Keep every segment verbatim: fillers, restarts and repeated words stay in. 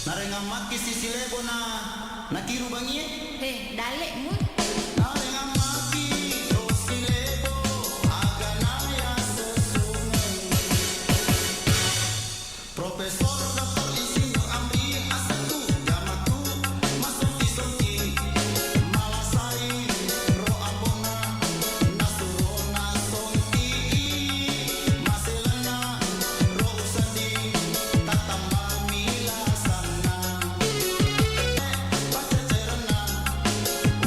Narengang maki sisi lebo na nakiru bangie. He, dalekmu. Narengang maki ro silebo aga naya sesungeng. Profesor Doktor Insinyur Amri Asetu Jamaku masongki-songki malasai ro abona nasurona songki maselenna ro usedding tatambangi lasanna. Pacecerenna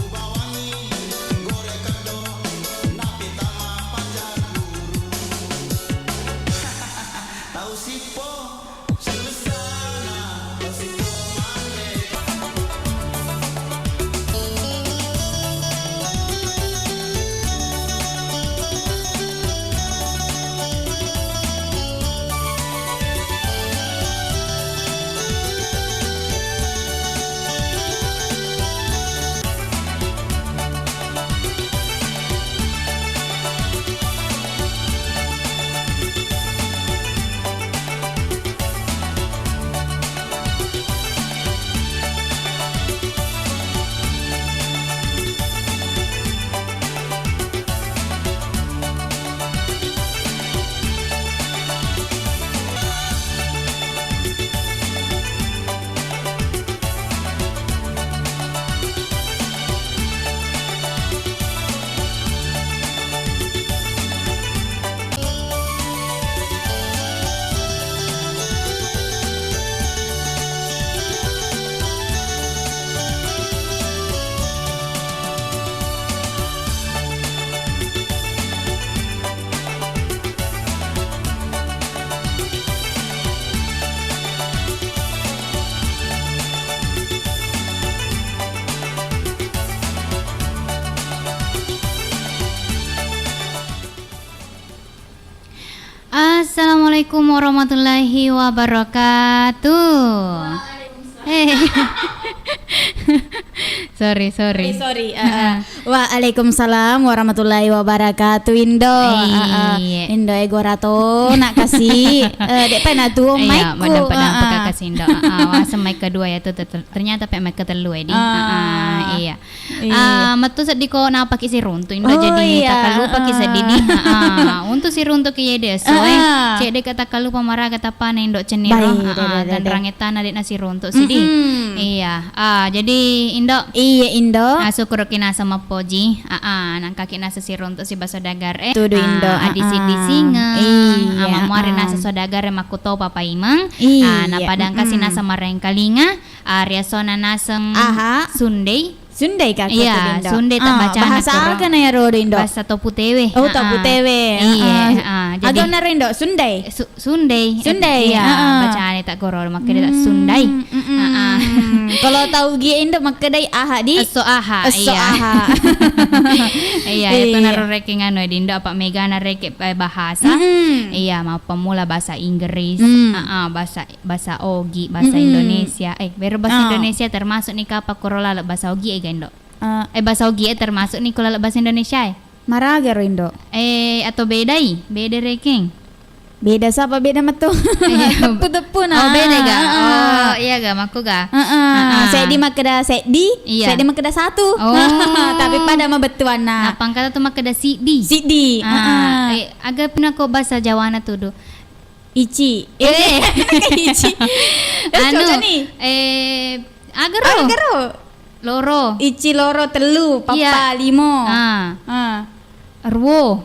ubawangi gore keddo napitama paja guru. Tau sippo susana tau sippo male. Assalamualaikum warahmatullahi wabarakatuh. Eh. Sorry, sorry. Sorry, sorry. Ah, ah. Waalaikumsalam warahmatullahi wabarakatuh, Indo. Ah, ah. Iya. Indo e gora to, nak kasi. Eh, dek pa na tuo. Iya, maikku. Madampa-dampa, ah, ah, kasi, Indo. Ah, ah. Wase mai kedua ya tu, ter-, ternyata pe mai ketellu e di. Ah. Ah, ah, iya. Iya. Ah, metu seddi ko napaki siruntu, Indo. Oh, jadi iya, takalupaki seddi di. Ah, ah. Untuk siruntu ki yede esso e. Ah, ah. Cedde ka takalupa maraga tapana, Indo, cenni ro. Baik, ah, ah, deh, deh, deh, deh. Tanrange tana dek nasiruntu seddi. Mm-mm. Iya. Ah, jadi, Indo. Iya, Indo. Ah, sukkuruki naseng mappoji. Ah, ah, nangkaki naseng siruntu si baso dagar e. Tudu, Indo. Ah, ah, adisi-disingeng. Iya, ah, mammuare, ah, naseng sodagar e makkutopa paimeng. Iya. Ah, napadangkasi, mm-mm, naseng maraengkalinga. Ah, riasona naseng, aha, Sundei. Sundei ka, iya, tu, Indo. Sundei ta, ah, bacana bahasa koro. Aga na iyaro, Indo? Bahasa Toputewe. Oh, ah, ah. Toputewe. Iya, ah, ah, jadi aga naro, Indo? Sundei? Su-, Sundei. Sundei, iya, ah, ah. Bacana ta koro, makkeda ta Sundai. Mm, mm, mm. Ah, ah. Kalau tau Ugie, Indo, makkedai aha di? Esso aha, esso, iya, aha. Iya, itu, iya, naro rekeng anu di, Indo, apa megana rekeng, eh, bahasa. Mm. Iya, mappammula bahasa Inggris. Mm. Ah, ah, bahasa bahasa Ogi, bahasa, mm-mm, Indonesia. Eh, bero bahasa, ah, Indonesia termasuk ni kapang koro laleng bahasa Ogi e ga, Indo? Eh. Eh, bahasa Ogi e termasuk ni ko laleng bahasa Indonesia e? Maraga ro, Indo? Eh, atau bedai? Beda rekeng? Beda sapa beda metu. Iya. Teppu-teppu na. Oh, beda ga? Ah, ah. Oh, iya ga, makku ga? Heeh. Ah, ah. Seddi makkeda seddi, iya, seddi makkeda satu. Oh. Tapi pada mabettuanna. Nappa engka tu makkeda siddi. Siddi. Ah, ah. Eh, aga pina ko bahasa Jawana tudu? Ici. Eh. Ici. Terus anu, cocok ni? Eh, agaro. Agaro. Loro. Ici, loro, tellu, pappa, iya, limo. Ah. Ah. Aruwo.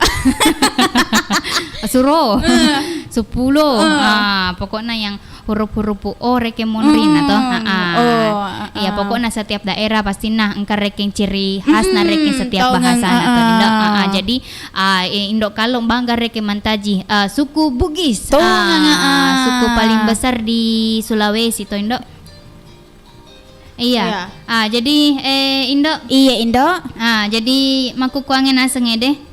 Asuro. Ah. Seppulo. Ah. Ah, pokokna yang huruf-huruf O rekeng monrinna to. Mm. Ah, ah. Oh, ah, iya, ah, pokokna setiap daerah pastinna engka rekeng ciri khasna, mm-mm, rekeng setiap bahasana to, Indo. Ah, ah. Ah, ah, jadi Ah, eh, Indo Kallong bangga rekeng mancaji, ah, suku Bugis. Tongeng, ah, ah, suku paling besar di Sulawesi to, Indo. Iya. Iya. Ah, jadi, eh, Indo. Iya, Indo. Ah, jadi makkukkuangnge naseng ede.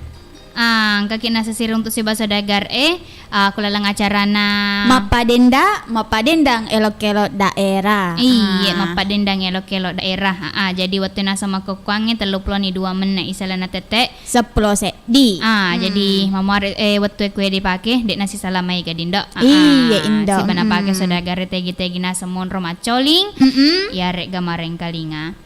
Ah, engkaki naseng siruntu sibawa saudagar e, ah, ku laleng acarana. Mappadenda-, mappadendang elok-elok daerah. Iya, ah, mappadendang elok-elok daerah. Ah, ah, jadi wettu naseng makkukkuangnge tellupuloni dua menne isalana tette. Seppulo seddi. Ah, hmm, jadi mamuare, eh, wettu e kue dipake, de' nasisalamaika Indo. Ah, iya, ah, Indo. Siba napake, hmm, saudagar e tegi-tegi naseng monro maccoling. Mm-mm. Iyare'ga marengkalinga.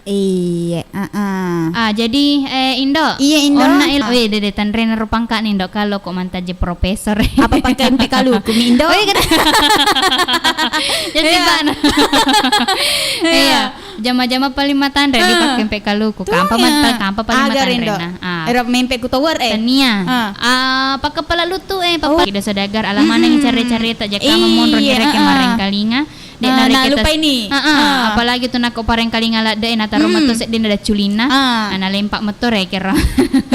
Iya, ah, ah. Ah, jadi, eh, Indo. Iya, Indo. Onna il-, ah, weh, dede tanrena rupangka ni, Indo. Kalau kok mantaji profesor. Apa pakai M P K luku mi, Indo? Oh, iya, kan? Jadi, iya, bana. Iya. Iya. Jama-jama paling matanre di, ah, pakai M P K luku. Tuh, kampa, iya, manta-, kampa paling, agar, Indo. Matanre na. Ah. Ero mempe ku tower, eh. Tania. Ah. Ah, pakai pala lutu, eh, papa. Oh. Ida saudagar, alamana, mm-mm, care-careta, jaka, iya, monro ni reke, ah, ah, marengkalinga. De' nah, nareketa lupai ni. Heeh, ah, apalagi tu nakko parengkalinga ladde e, nataro, mm-mm, meto sedding ada culinna. Ah. Nah, nalempa meto rekero.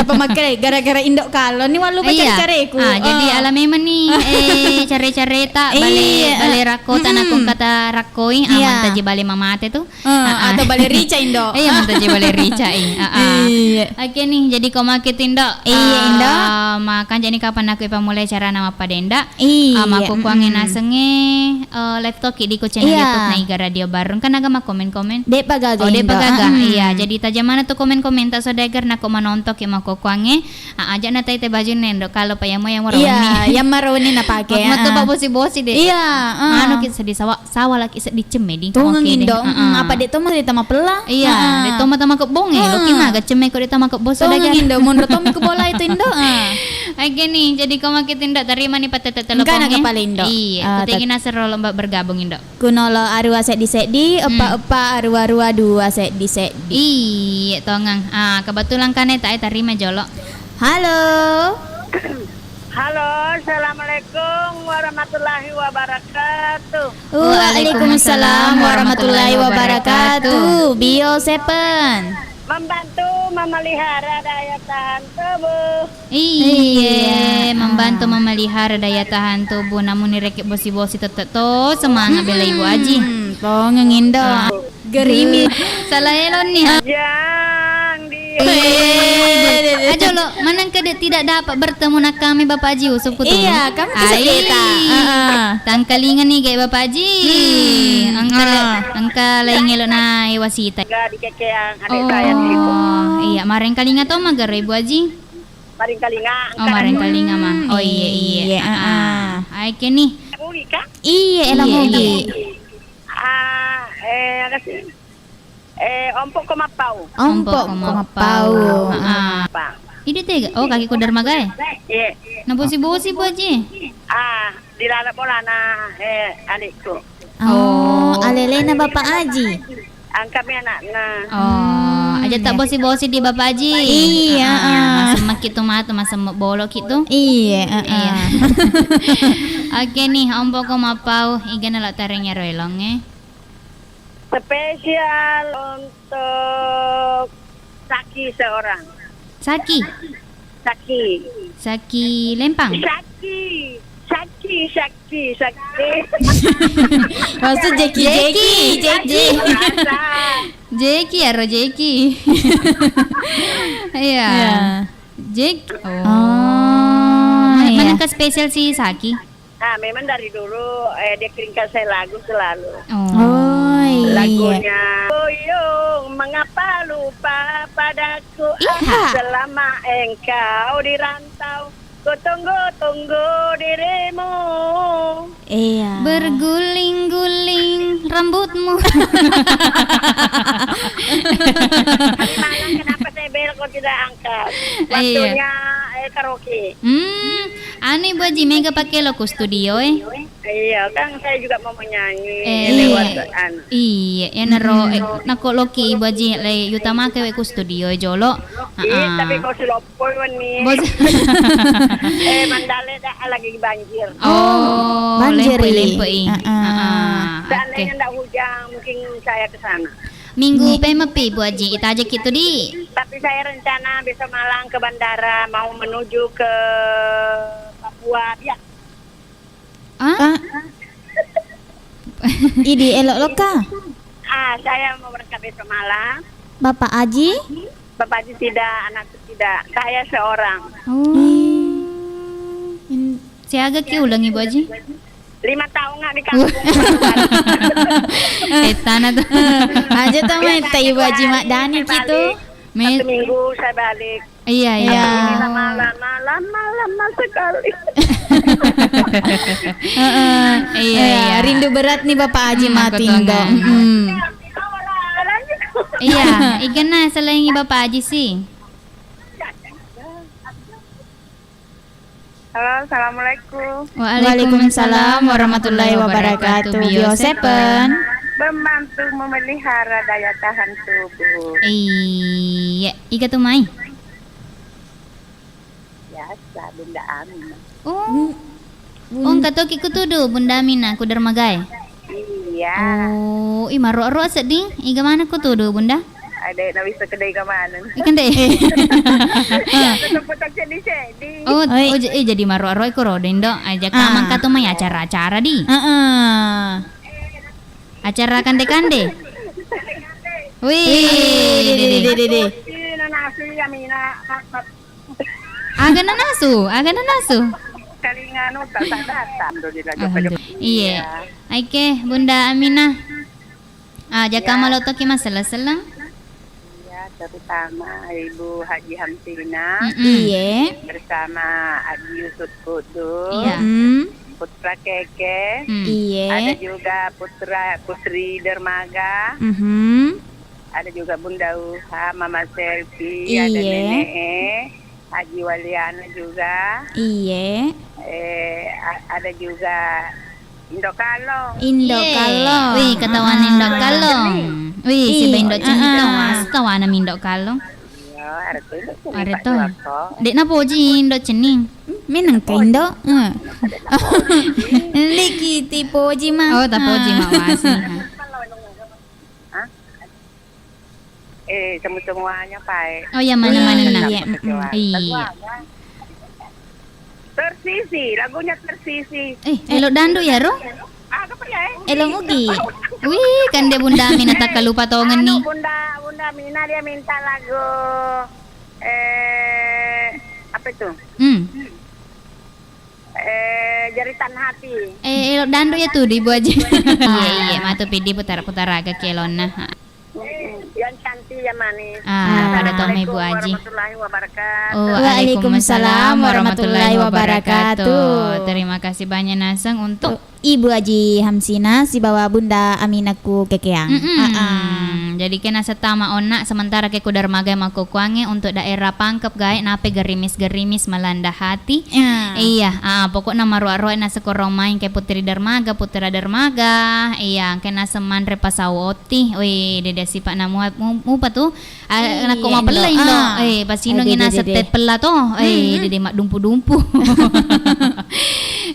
Apa makkeda gara-gara Indo kalo ni wallupa, iya, care-careku. Ah, jadi, ah, ala memang ni, eh, care-careta, bale, iya, bale rakkota, mm-mm, nakko kata rakkoi, ah, iya, mantaji bale mamate tu. Eh, ah, ah, atau bale rica, Indo. Iya, mantaji bale rica, i. Ah, ah. Iya. Oke nih, jadi ko make tu, Indo. Iya, Indo. Ah, makanjani kapan aku ipammulai carana mappadenda. Iya. Ah, makkukkuangnge, mm-mm, nasengnge, eh, live toki di ko channel, iya, YouTube na Iga Radio Barung. Kan aga makkomen-komen? De'pa gaga, oh, de'pa, Indo, gaga. Mm-mm. Iya, jadi tajamana tu komen-komenta saudagar nakko manontoki makkukkuangnge. Ah, aja' na tete bajunna, Indo, kalau pa yamo-yamo, iya, rauni. Yamaro ni napake, metu, ah, pa bosi-bosi de'. Iya, ah. Manu ki seddi sawa, sawa laki seddi cemme di. Tongeng, oke deh. Indo, ah, mm, ah, apa de' to mari tama pella? Iya, ah, ah, de' to mata makebbong e. Ah. Loki maga cemme ko de' tama kebbo saudagar. Tongeng, Indo, monro to mi ku bola itu, Indo. Ah. Oke nih, jadi ko make tu, Indo, terima nih patete telepon. Engka na kepala, Indo. Iya, ah, kutegi tat- nasero lomba bergabung, Indo. Kunolo arua seddi-seddi, hmm, eppa-eppa arua-rua dua seddi-seddi. Iye, tongeng. Ah, kebetulan kan eta e tarima jolo. Halo. Halo, assalamualaikum warahmatullahi wabarakatuh. Waalaikumsalam warahmatullahi wabarakatuh. Bio Seven. Membantu memelihara daya tahan tubuh. Iye, iye, membantu, ah, memelihara daya tahan tubuh. Namun ni rekek bosi-bosi tetep to semangat bela Ibu Aji. Hmm, tongeng, Indo. Ah. Gerimi. Salah elon ni, ha? Jang di. Eh, aja lo, mana engka de' tidak dapat bertemu nak kami Bapak Aji Usop kutu. Iya, kami kesedeta. Heeh. Tangkalinga ni gai Bapak Aji. Hmm. Engka le-, ah, engka laing elo na e wasita. Enggak dikekeang adik saya di situ. Oh, iya, marengkalinga to magaro Ibu Aji. Marengkalinga, oh, engka marengkalinga mah. Hmm, oh, iya, iya. Iya, ah, ah. Ai ke ni. Mugi, Kak? Iya, ela mugi. Iya, iya. Ah, eh, aga sih? Eh, ompok ko mappau. Ompok ko mappau. Heeh. Apa? Idi tega? Oh, kaki kodar magai. Iya. Na bosi-bosi, Bu Aji. Ah, di laleng bolana, eh, adikku. Oh, oh, alelena Bapak Aji. Angkami anakna. Oh, hmm, aja tak bosi-bosi di Bapak Aji. Iya, ah, ah, ah. Masemmaki tu matu, masemme bolo ki tu. Iya, ah, ah. Iya. Oke nih, ompok ko mappau, igana lo tareng ero elonge. Spesial untuk Saki seorang. Saki? Saki. Saki Lempang? Saki. Saki, Saki, Saki. Maksud Jeki, Jeki, Jeki, Jeki. Jeki. Rasa. Jeki ya, ro Jeki. Iya. Iya. Jeki. Oh. Oh, mana, iya. Mana ke spesial si Saki? Ah, memang dari dulu, eh, dia kirimkan saya lagu selalu. Oh. Oh, iya. Lagunya, "Boyong, mengapa lupa padaku? Iya. Selama engkau di rantau, ku tunggu-tunggu dirimu." Iya. Berguling-guling rambutmu. Tadi malam kenapa saya belok kok tidak angkat? Iya. Waktunya, eh, karaoke. Hmm. Anu, Ibu Aji, mega pake lo ku studio e. Iya, kan saya juga mau menyanyi, eh, lewat, anu. Iya, iya, naro, eh, nako loki Ibu Aji, le, yutamake we ku studio e jolo. Iya, tapi kau silopoi wenni. Bos. Eh, Mandale dah lagi banjir. Oh, banjir, lempe-lempe i. Heeh. Seandainya ndak hujan, mungkin saya ke sana. Minggu pe mepi, Ibu Aji, itajaki tu di. Tapi saya rencana besok malam ke bandara, mau menuju ke Papua, Biak. Ah? Ah. Idi, elok loka. Ah, saya mau berangkat besok malam. Bapak Aji? Bapak Aji tidak, anakku tidak. Saya seorang. Oh. Hmm. In-, siaga ki ulang, Ibu Aji? Lima tahun nggak di kampung. Setan tuh. Aja tuh, Mai, Ibu Aji Mak Dani gitu. Satu minggu saya balik. Iya, iya. Iya. Ini lama, lama, lama, lama sekali. Heeh. Iya, iya. Rindu berat nih Bapak Haji Matindo. Hmm, aku tahu, kan. Mm-mm. Iya, igana selain Bapak Haji sih. Halo, assalamualaikum. Waalaikumsalam warahmatullahi wabarakatuh. Bio Seven. Membantu memelihara daya tahan tubuh. Iya, iga tu mai? Biasa, Bunda Aminah. Oh. Bu-, Bun- Oh, engka toki kutudu Bunda Aminah ku dermagai. Iya. Oh, i maro-ro sedding. Iga maneng kutudu, Bunda? Ada na bisa kedai ka maneng. Ikan deh. Iya, tetep tak sedih-sedih. Oh, oh, ja-, eh, jadi maro-ro ko rodo, Indo. Aja kamang kato mai acara-acara di. Heeh. Acara kande-kande. Wih, deh, deh, deh, deh, deh. Ih, nanasu ya, Mina. Aga nanasu, aga nanasu. Kali nganu tak, tak datang. Alhamdulillah. Iya. Aike, Bunda Aminah. Ah, jaka malotoki masselleng-selleng. Iya, terutama Ibu Haji Hamsina. Mm-mm. Iye. Bersama Haji Yusuf Kudu. Iya. Mm. Putra Keke. Mm. Iye. Ada juga putra, Putri Dermaga. Mhm. Ada juga Bunda Uha, Mama Selvi, ada Nene'e, Haji Waliana juga. Iye. Eh, a-, ada juga Indo Kalong. Indo Kalong. Wih, ketahuan Indo Kalong. Wih, si Indo Cening to, mas tawana Indo Kalong. Iya, ada tuh, Indo Cening. Ada tuh. Dek na poji Indo Cening. Meneng ka Indo. Eh. Niki ti poji mah. Oh, tak poji mah wasi. Hah? Eh, semu-semuanya, Pak. Oh, iya, mana-mana. Iya, mm-mm. Iya. Tersisi, lagunya Tersisi. Eh, elo dandu ya, Ro? Aga pa ya, eh? Elo mugi. Wih, kan dia Bunda Mina tak lupa tongen nih. Anu, Bunda, Bunda Mina dia minta lagu, eh, apa itu? Hmm. Eh, Jeritan Hati. Eh, elo dandu ya tuh di Ibu Aji. Iya, iya, matu pidi putar-putar aga kelonna. Ha. Mm-mm. Yang cantik, yang manis. Ah, pada tomai Ibu Aji. Assalamualaikum warahmatullahi wabarakatuh. Waalaikumsalam warahmatullahi wabarakatuh. Terima kasih banyak naseng untuk Ibu Aji Hamsina sibawa Bunda Aminah ku Kekeang. Mm-mm. Ah, ah. Jadi kena setama onna sementara ke ku dermaga makkukkuangnge untuk daerah Pangkep gae nape gerimis-gerimis melanda hati. Iya. Iya, ah, pokokna maroa-roa naseng korong maing ke putri dermaga, putra dermaga. Iya, engka naseng manre pasau otti. Wih, dede sipa'na mua-, mu-, mupa tu. Ah, nakko mapella Indo. Eh, pasinongi naseng teh pella to. Eh, dede maddumpu-dumpu.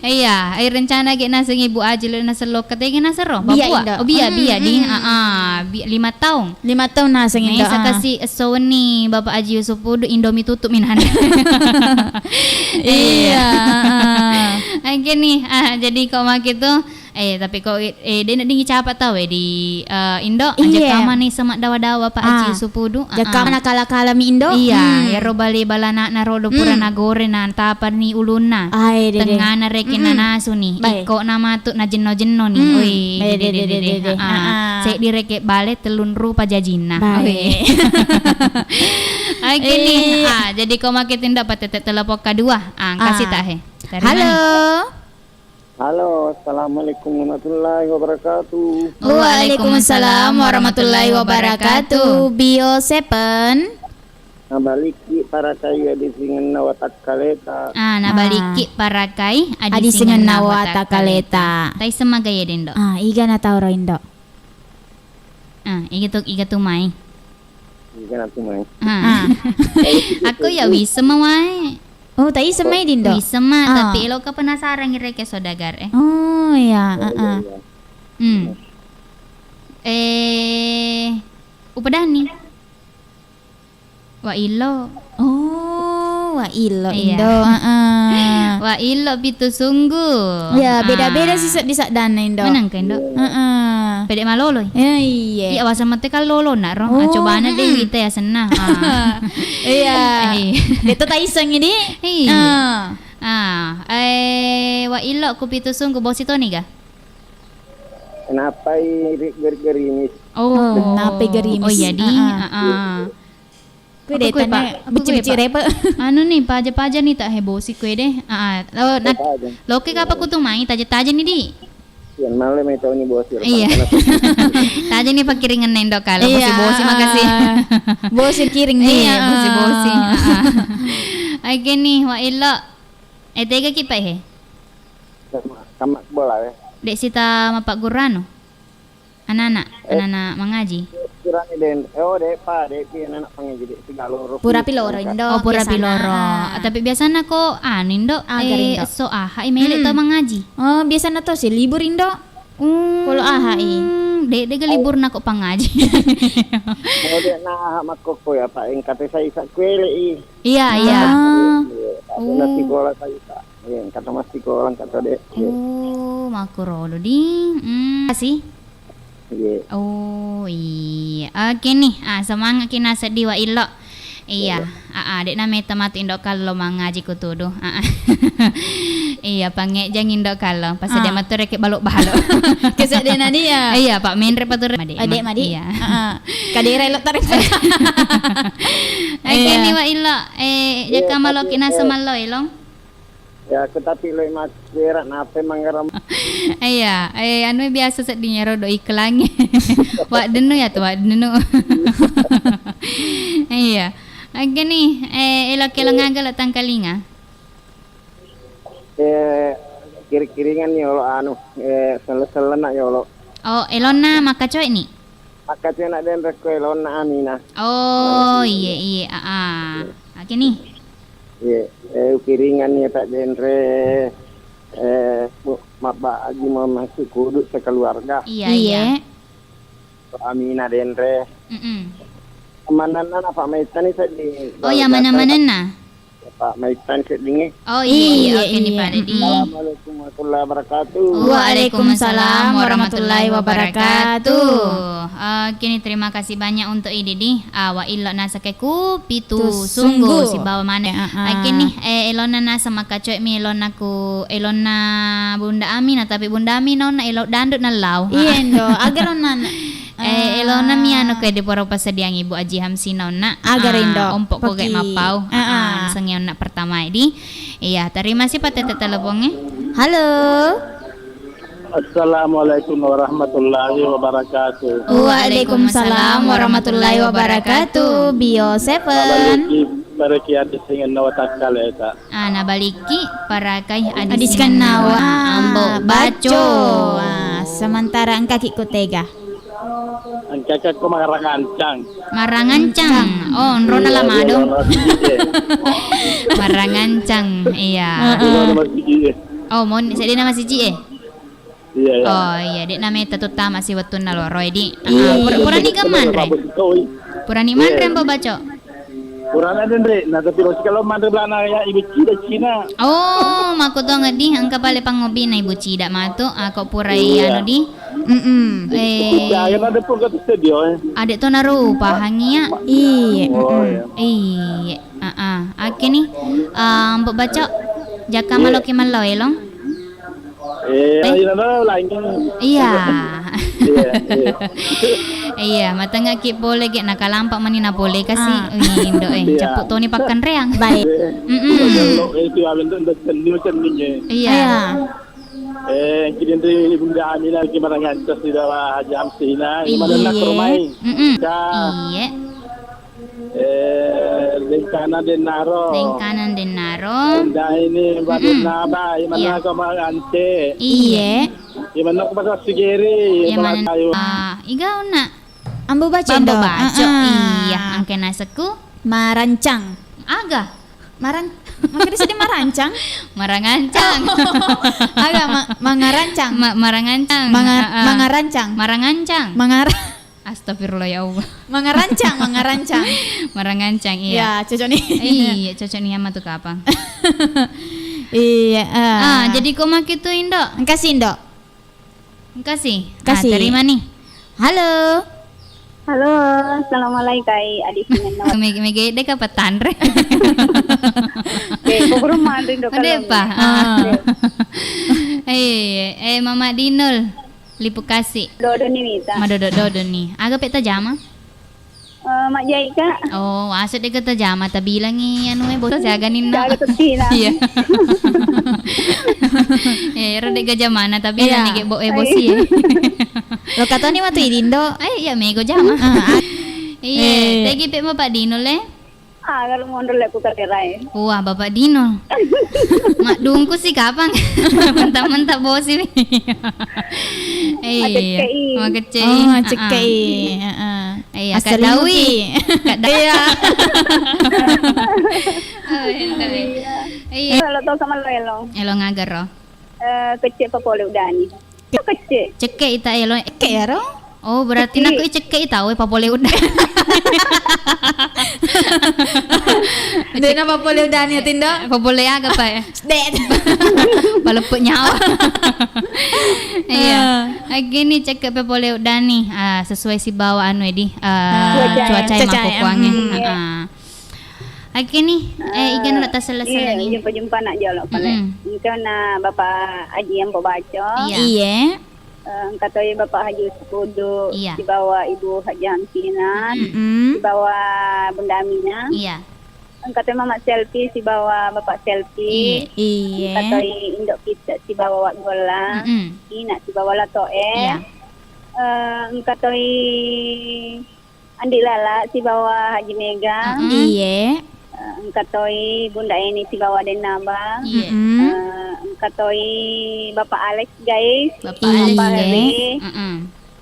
Iya, eh, rencana ge naseng Ibu Aji lo naseng lokka tege naseng ro. Bia Indo. Oh, bia, bia di. Ah, ah, bi-, lima taung. Lima taung naseng Indo. Mesa kasi esso wenni Bapak Aji Yusuf Pudu Indomie tutup minana. Iya. Oke nih, ah, jadi kok makin tuh, eh, tapi kok, eh, de' neddingi capa tau, eh, di, eh, Indo, aja kamani semak dawa-dawa Pak Aji Yusuf Pudu. Aja kamana kala-kala mi Indo. Iya, ero bale balana'na rodo pura nagore na tapani ulunna. Tengngana reke nanasu ni. Iko na matu na jenno-jenno ni. Oi, dede, dede, dede. Seddi reke bale tellung rupa jajinna. Oke ni. Ah, jadi ko make tindak patete telepon kedua. Ah, kasih tak he. Halo. Halo, assalamualaikum warahmatullahi wabarakatuh. Waalaikumsalam warahmatullahi wabarakatuh. Bio Seven. Nabalikki parakai adi singenna watakkaleta. Ah, nabalikki parakai adi singenna watakkaleta. Tai semagaye dendo. Ah, iga na tau ro Indo. Ah, iga tu, iga tu mai. Iga na tu mai. Ah. Aku ya wisma wae. Oh, tak iseng mai dindo. Iseng ma, tapi eloka penasaran ngira ke saudagar, eh. Oh, iya, heeh. Hmm. Eh, upadani. Wa illo. Oh, wa illo, iya. Indo, heeh. Wa illo pitu sunggu. Ya, beda-beda sih seddi saddanna, Indo. Menang ka, Indo? Heeh. Pede maloloi? Eh, iye. Iya, wasa mate kan lolo nak ro. Oh, acobana deh, mm-mm, wita ya senna. Ah. Iya. Eh. Deto taiseng ini. Iya. Ah. Ah, eh, wa illo ku pitu sunggu bosi toni ga? Kenapa i ri-, geri-, gerimis? Oh. Oh, kenapa i gerimis? Oh, iya, di. Ah, ah. Ah, ah. Kue deh, tane, Pak. Apa kue, becik-becik Pak? Repe. Anu nih, paja-paja nih tak heboh sih kue deh. Ah, ah. Lo, nak, paja. Loke kapa kutu mai, taja-taja nih, di. Iya, malah mai tahu nih bosir. Iya. Taja nih pakiringan nendo kalau. Iya, bosi-bosi, ah, makasih. Bosi kiring nih. Iya, ah, bosi-bosi. Ah, ah. Oke nih, wa illo. Eh, tega ki, Pak, he? Sama, sama bola, ya. Dek sita mapaggurano? Anak-anak, eh, anak-anak mangaji? Purani den, oh, dek, Pak, dek, pi anak-anak mangaji, dek, tiga loro. Pura pi loro, Indo, oh, pura pi biasana, loro. Ah. Tapi biasana ko, anu, Indo, ah, eh, garindo. So, aha, i mele to mangaji. Oh, biasana to si libur, Indo. Hmm, kalau aha, i? Dek, dek libur na ko pangaji. Oh, dek, nah, aha, makkoko ya, Pak, engkate saya isa kuele, i. Iya, iya. Ah. Iya, tapi nasi sekolah saya isa. Iya, engka to massikola, engka to, dek. Iya. Oh, makkurodo di. Hmm, kasih. Iya. Oh, iya. Oke nih. Ah, semangat ki naseng di wa illo. Iya. Iya. Ah, ah, dek na meta matu indo kallo mangaji ku tudu. Ah, ah. Iya, pangejang indo kallo. Pas dia matu reke balok-balok. Kesedena dia. Iya, Pak, menre patu re-, Made, Made. Iya. Ah, ah. Kadera elo tarif. Oke nih, wa illo. Eh, jaka maloki naseng mallo, Elong. Ya, aku tapi lo mas berak, napa mangaram? Iya, eh, anu biasa sedding ero do iklangnge. Wa dennu ya tu, wa dennu. Iya. Oke nih, eh, elo-kelo ngaga lo tangkalinga? Eh, kiri-kiringan nih, olo anu, eh, sele-sele nak ya, olo. Oh, elonna makkacoe ni? Makkacoe nak den rekko elonna Amina. Oh, iye, iye, ah, ah. Oke nih. Iya, eh, ukiringan nih, Pak Denre, eh, Bu, Mabba Haji Muhammad Sikudu sekeluarga. Iya, iya. Iya. Amina Denre. Mm-mm. Manenna na Pak Maitani seddi. Oh, iya, mana-manenna? Pak Maitani seddinge. Oh, iya, iya, oke nih, Pak Dedi. Assalamualaikum warahmatullahi wabarakatuh. Waalaikumsalam warahmatullahi wabarakatuh. Oke nih, terima kasih banyak untuk Idi di. Ah, wa illo naseng ku pitu sunggu sibawa maneng. Oke nih, eh, elonna naseng makkacoe mi elonna ku, elonna Bunda Amina, tapi Bunda Amina onna elo dandu nallau. Iya, Indo. Agar onna, eh, elona mi anu ke diporo pasediang Ibu Aji Hamsina onna. Agar, ah, Indo. Ompo ko ge mappau. Ah, ah, nasengnge onna pertama di. Iya, terima kasih, Pak, tete teleponnya. Halo. Assalamualaikum warahmatullahi wabarakatuh. Waalaikumsalam warahmatullahi wabarakatuh. Bio Seven. Nabalikki parakai adi singennawa takkaleta. Ah, nabalikki parakai adi singennawa. Ambo Baco. Ah, sementara engkaki ku tega. Engkaka ko marangancang. Marangancang. Oh, onrona la mado. Marangancang, iya. Oh, mon seddi nama siji e. Iya, iya. Oh, iya, dek nameta tu tama si wettunna loro e di. Iya. Ah, pur-, purani ga manre? Purani manre, Ambo Baco? Purana denre, na tapi lo sikalo manre belana ya Ibu Cida Cina. Oh, makkutongeng di, engka pale pangobina Ibu Cida matu, ah, ko purai anu di. Mm-mm. Eh. Ya, ya, ada pun kata studio, eh. Adek to narupa hangia. Iya. Oh, iya. Iya. Ah, ah. Oke nih. Ah, Ambo Baco. Jaka maloki mallo elong. Eh, ayo, no, no, lain kan. Iya. Iya, iya. Iya, matengaki pole ge nakalampa mani na pole kasi. Ah. Indo, eh, iya. Cappu toni pakkanreang. Baik. Mm-mm. Iya. Iya. Eh, kidin ri Bunda Amina ki marangancang sida Haji Hamsina, iya. Iya. Mm-mm. Iya. Eh, Lengkana Dennaro. Lengkana Dennaro. Bunda ini, Mbak Dennaba, iya. Imanna ko Mbak Ante. Iya. Imanna ko Pasar Sigeri, iya, Mbak Ayu. Ah, iga onna. Ambo Baco, Ambo Baco. Iya, engka nasekku. Marancang. Aga? Maran-, makkeda seddi marancang? Marangancang. Aga, ma-, mangarancang. Ma-, marangancang. Manga-, mangarancang. Marangancang. Mangara- Astagfirullah, ya Allah. Mangarancang, mangarancang. Marangancang, iya. Ya, cocok nih. Iya, cocok nih sama tuh kapang. Iya, ah. Ah, jadi ko maki tu, Indo? Engkasi, Indo. Engkasi. Ah, engkasi. Terima ni. Halo. Halo, assalamualaikum, Adi Singenna. Meg-, megede ka patanre. Eh, kok rumah Indo. Ade kalau pa? Ah. Eh, eh, Mama Dinul, Lipu Kasi. Dodo ni mita. Madodo-dodo ni. Aga pe tajama? Eh, majjai, Kak. Oh, ase de' ke tajama, tabilangi anu e, bos jaga ninna. Jaga tettina. Iya. Eh, ero de' ga jamana, tabilangi ke bo-, eh, bosi e. Lo katoni matu idindo. Ai, iya, mego jama. Ah, ah. Iya, eh. Tegi pe Bapak Dino le? Ah, kalau mondol le ku katerae. Wah, Bapak Dino. Maddungku si kapang. Mentah-mentah bosi. Iya. Macekkei. Macekkei. Oh, macekkei. Heeh. Heeh. Iya, Kak Dawi. Kak Da-, iya. Oh, iya, Kak Dawi. Iya. Iya. Kalau tau sama lo elo. Elo ngagaro. Eh, kecil apa pole udani? Kecil. Cekke ita elo. Cekke ya, ro? Oh, berarti cekke. Nakku cekke ita, we papole udah. Dena papole udani, Tindo? Papole aga, Pak, ya? Dek. Paleppe nyawa. Iya. Ah. Lagi ni cekke pe pole udani. Ah, sesuai sibawa anu edi. Ah, ah, cuaca, cuaca makkukuangnge. Mm. Heeh. Oke ni, eh, iga nula tasella-sella ni. Iya, jumpa-jumpa nak jolo pale. Mm-mm. Engka na Bapak Haji Ampo Baco. Iya. Iya. Eh, engka toi Bapak Haji Uskudu, iya, sibawa Ibu Haji Hamsinah, mm-mm, sibawa Bunda Aminah. Iya. Engka toi Mama Selfie sibawa Bapak Selfie. Iya, iya. Engka toi Indo Kita sibawa Wak Golla. Mm-mm. Ina sibawa Latoe. Iya. Eh, engka toi Andi Lala sibawa Haji Mega. Mm-mm. Iye. Eh, engka toi Bunda Eni sibawa Dennaba. Iye. Mm-mm. Eh, engka toi Bapak Alex, guys. Bapak Alex, guys. Iye. Mm-mm.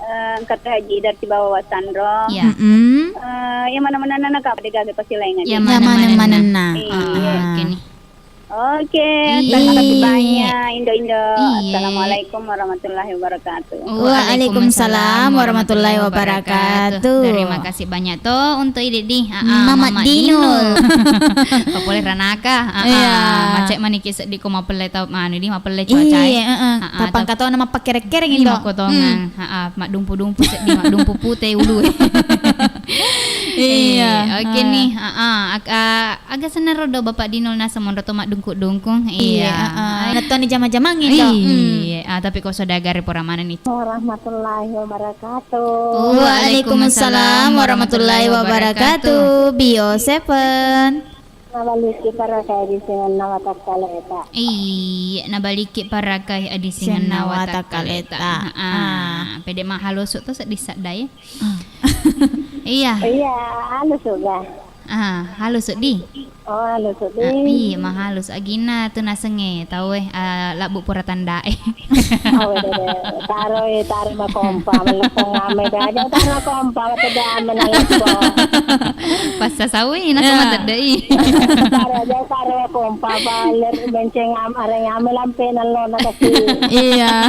Eh, engka toi Haji Idar sibawa Wasandro. Iya. Mm-mm. Eh, yang mana-mana nana kapa de gaga pasti laingan. Yang mana-mana. Yang mana-mana. Iya. Ah, oke ni. Oke, terima kasih banyak, Indo-Indo. Iya. Assalamualaikum warahmatullahi wabarakatuh. Waalaikumsalam warahmatullahi wabarakatuh. Terima kasih banyak to untuk Idi di, ah, ah, Mama Dino. Papole ranaka, ah, ah, iya, macet maniki seddi ko mapelle tau, anu di mapelle cuaca e. Iya, heeh. Ah, ah, tapang katona mappakkereng-kereng, Indo. Iya, makkotongan. Hmm. Heeh, maddumpu-dumpu seddi, maddumpu pute ulu. Iya, oke ni. Heeh, ak-, ah, Aga senna ro do Bapak Dinol naseng monro to maddungkung-dungkung. Iya, iya, heeh. Ai. Nettoni jama-jamangngi to. Iya, ah, tapi ko saudagar pura manenni. Warahmatullahi wabarakatuh. Waalaikumsalam warahmatullahi wabarakatuh. Bio Seven. Nabaliki parakai di singenna watakkaleta. Iya, nabaliki parakai di singenna watakkaleta. Heeh. Ah. Pede mahalosu to seddi sadda e. Ah. Iya. Iya, anu sudah. Ah, halus seddi. Oh, halus seddi. Ah, iya, mahalus. Aginna tu nasengnge tau e, ah, labbu pura tandae. Oh, iya, iya. Taro e, taro makompa, melepong ame dah. Aja taro makompa, mate dah ame naleppo. Passa sawi, naseng matedde i. Taro aja, taro makompa, apa, ler-, benceng am-, areng ame lampe nallo na kasi. Iya.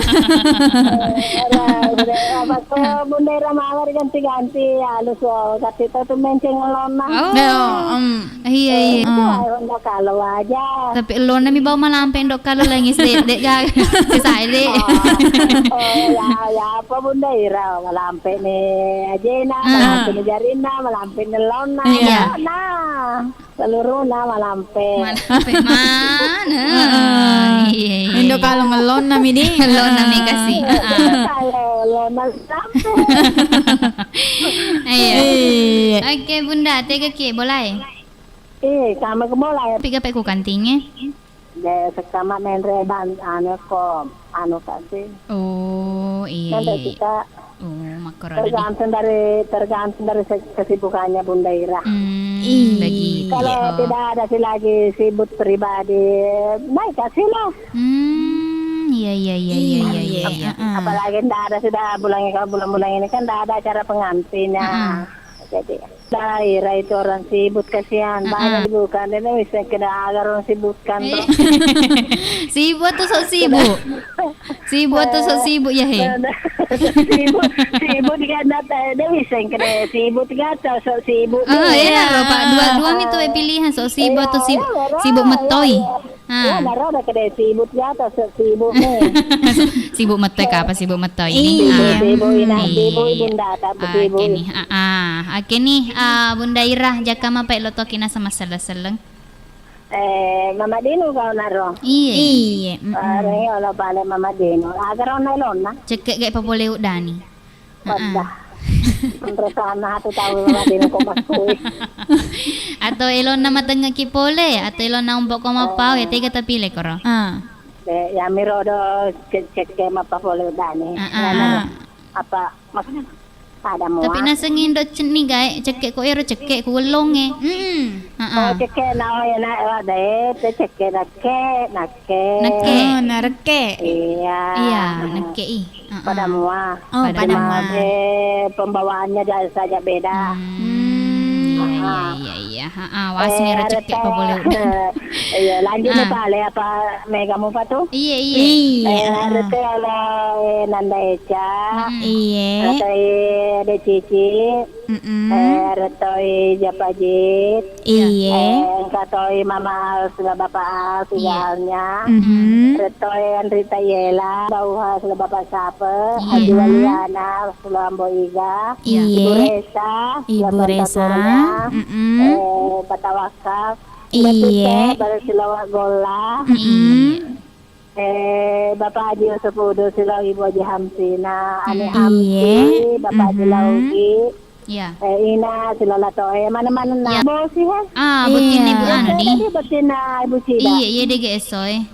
Eh, ora, ora, apa, ko Bunda Ira mawar ganti-ganti, halus, oh, kasi tau tu menceng ngalonna. Oh. Iya, em. Iya, iya. Eh, itu, ah, Honda kalau aja. Tapi ellona mi bau malampe ndok kalau lagi sedek, ga. Sisa dek. Oh, oh, ya, ya, apa Bunda Ira malampe ni ajena, ah, malampe ni jarina, malampe ni ellona. Iya. Nah, seluruhna malampe. Malampe mana? Heeh. Iya, iya. Indo kalau ngelonna mi di. Ngelonna mi kasi. Heeh. Kalau ellona malampe. Iya. Iya. Oke, Bunda, tega ki bolai? Eh, sama ke bola ya. Piga pe ku kantinge? De, sekama menre ban, anu ko, anu kasi. Oh, iya, nanti iya, iya. Kita oh, makkoro deh. Tergantung dari, tergantung dari se-, kesibukannya Bunda Ira. Hmm, iya, begitu. Kalau tidak ada si lagi sibuk pribadi, baik kasih lah. Hmm, iya, iya, iya, iya, iya, iya, iya, iya, iya. Heeh. Apalagi ndak ada sudah bulannya, kalau bulan-bulan ini kan ndak ada acara pengantinnya. Heeh. Jadi, daerah itu orang sibuk, kasihan. Heeh. Banyak bukan, dia bisa kena agar orang sibukkan tuh. Sibuk tuh sok sibuk. Sibuk tuh sok sibuk ya, he. Nah, nah. Sibuk, sibuk dia nggak tahu, dia bisa kena sibuk, nggak tahu sok sibuk. Oh, iya, iya, Pak. Dua, dua mi tuh pilihan, sok sibuk atau sibuk, iya, sibuk metoi. Iya. Ah. Iya, naro ada kedai sibuk ya, atau se-, sibuk nih. Sibuk metoi kapa sibuk metoi ini? Sibuk, ah, sibuk, ina, iya, sibuk, Bunda, tak sibuk. Oke nih, ah, ah. Oke nih, ah, Bunda Ira, jaka mapai lo toki nasa masalah seleng. Eh, Mama Dino kau naro. Iya. Iya, mm-mm. Ah, nih, ola bale Mama Dino. Agar ona elona. Cekke ge papole udani. Waddah. Anre sana atu tau Mama Dino ko makkui. Atau elona matengeki pole, atau elona umbo ko mapau, ya tega tapile koro. Ah. Eh, ya miro do cek-, cekke mappa pole udani. Ah, ah. Nganu, apa, mak-, ada mua. Tapi naseng indo cenni gae, cekke ko ero cekke ku wellonge. Mm. Ah, ah. Oh, cekke na, oh, ya na, oh, deh, te cekke nakke, nakke. Nakke. Oh, narekke. Iya. Iya, nakke i. Heeh. Pada mua. Oh, pada mua. Cuma, eh, pembawaannya ja-, saja beda. Hmm, iya, iya, iya, iya. Heeh, wasni eh, recekke apa boleh udah. Iya, lanjut nih, ah. Pak, le, apa mega mupa tuh? Iya, iya. Iya, eh, heeh. Rete ala, eh, Nanda Eca. Hmm. Iya. Atau, eh, De Cici. Mm-mm. Eh, retoi Japajit. Iye. Eh, engka toi Mama Al sila Bapa Al, iya, sigalnya. Mhm. Retoi Andri Tayela, Dauha sila Bapa Sape, iya. Haji Waliana sila Ambo Iga, iya. Ibu Resa, sila Ibu Tuan Resa. Taturnya, mm-mm. Eh, Patawakal, sila Iye. Tuta, Bala sila Wak Golla. Mm-mm. Eh, Bapak Haji Yusuf Udo, sila Ibu Haji Hamsina, Ani, hmm, Hamsi, iye. Bapak Haji, mhm. Laugi. Iya. Eh, Ina, sila Lato, eh, mana-mana na. Iya. Bosi, he? Ah, bottinna Ibu, iya, anu, di. Tadi bottinna Ibu Cida. Iya, iya, dege esso, eh.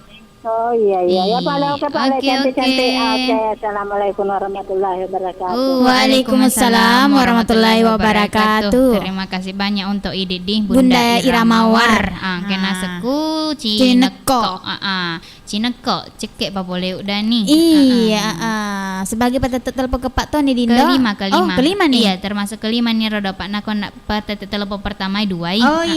Oh, iya, iya. Ya, iya. Pale, oke, pale. Oke, cantik, oke. Cantik. Oke, assalamualaikum warahmatullahi wabarakatuh. Waalaikumsalam warahmatullahi wabarakatuh. Terima kasih banyak untuk Idi di Bunda Bunda Ira Mawar. Ira Mawar. Ah, kena, ah, seku, Cinekko. Cinekko. Ah, ah. Cinekko, cekke pa pole udani. Iya, heeh. Ah. Sebagai patette telepon keempat to ni, Dindo? Kelima, kelima. Oh, kelima ni? Iya, termasuk kelima ni rodo, Pak. Nako nak patette telepon pertama dua i. Oh, ah, ah.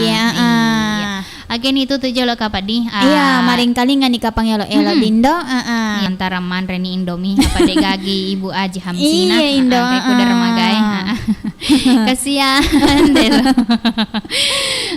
Iya, ah. Iya. Oke, ni itu tuh jolo kapa di. Ah. Iya, maring kalinga ni kapang elo-elo, mm-mm. Dindo. Ah, ah. Iya, antara manre ni Indomie, apa dek gagi Ibu Aji Hamsina. Iya, Indo, ah, ah, kayak kuda, ah. Remagai. Ah, ah. Kasihan, deh lo.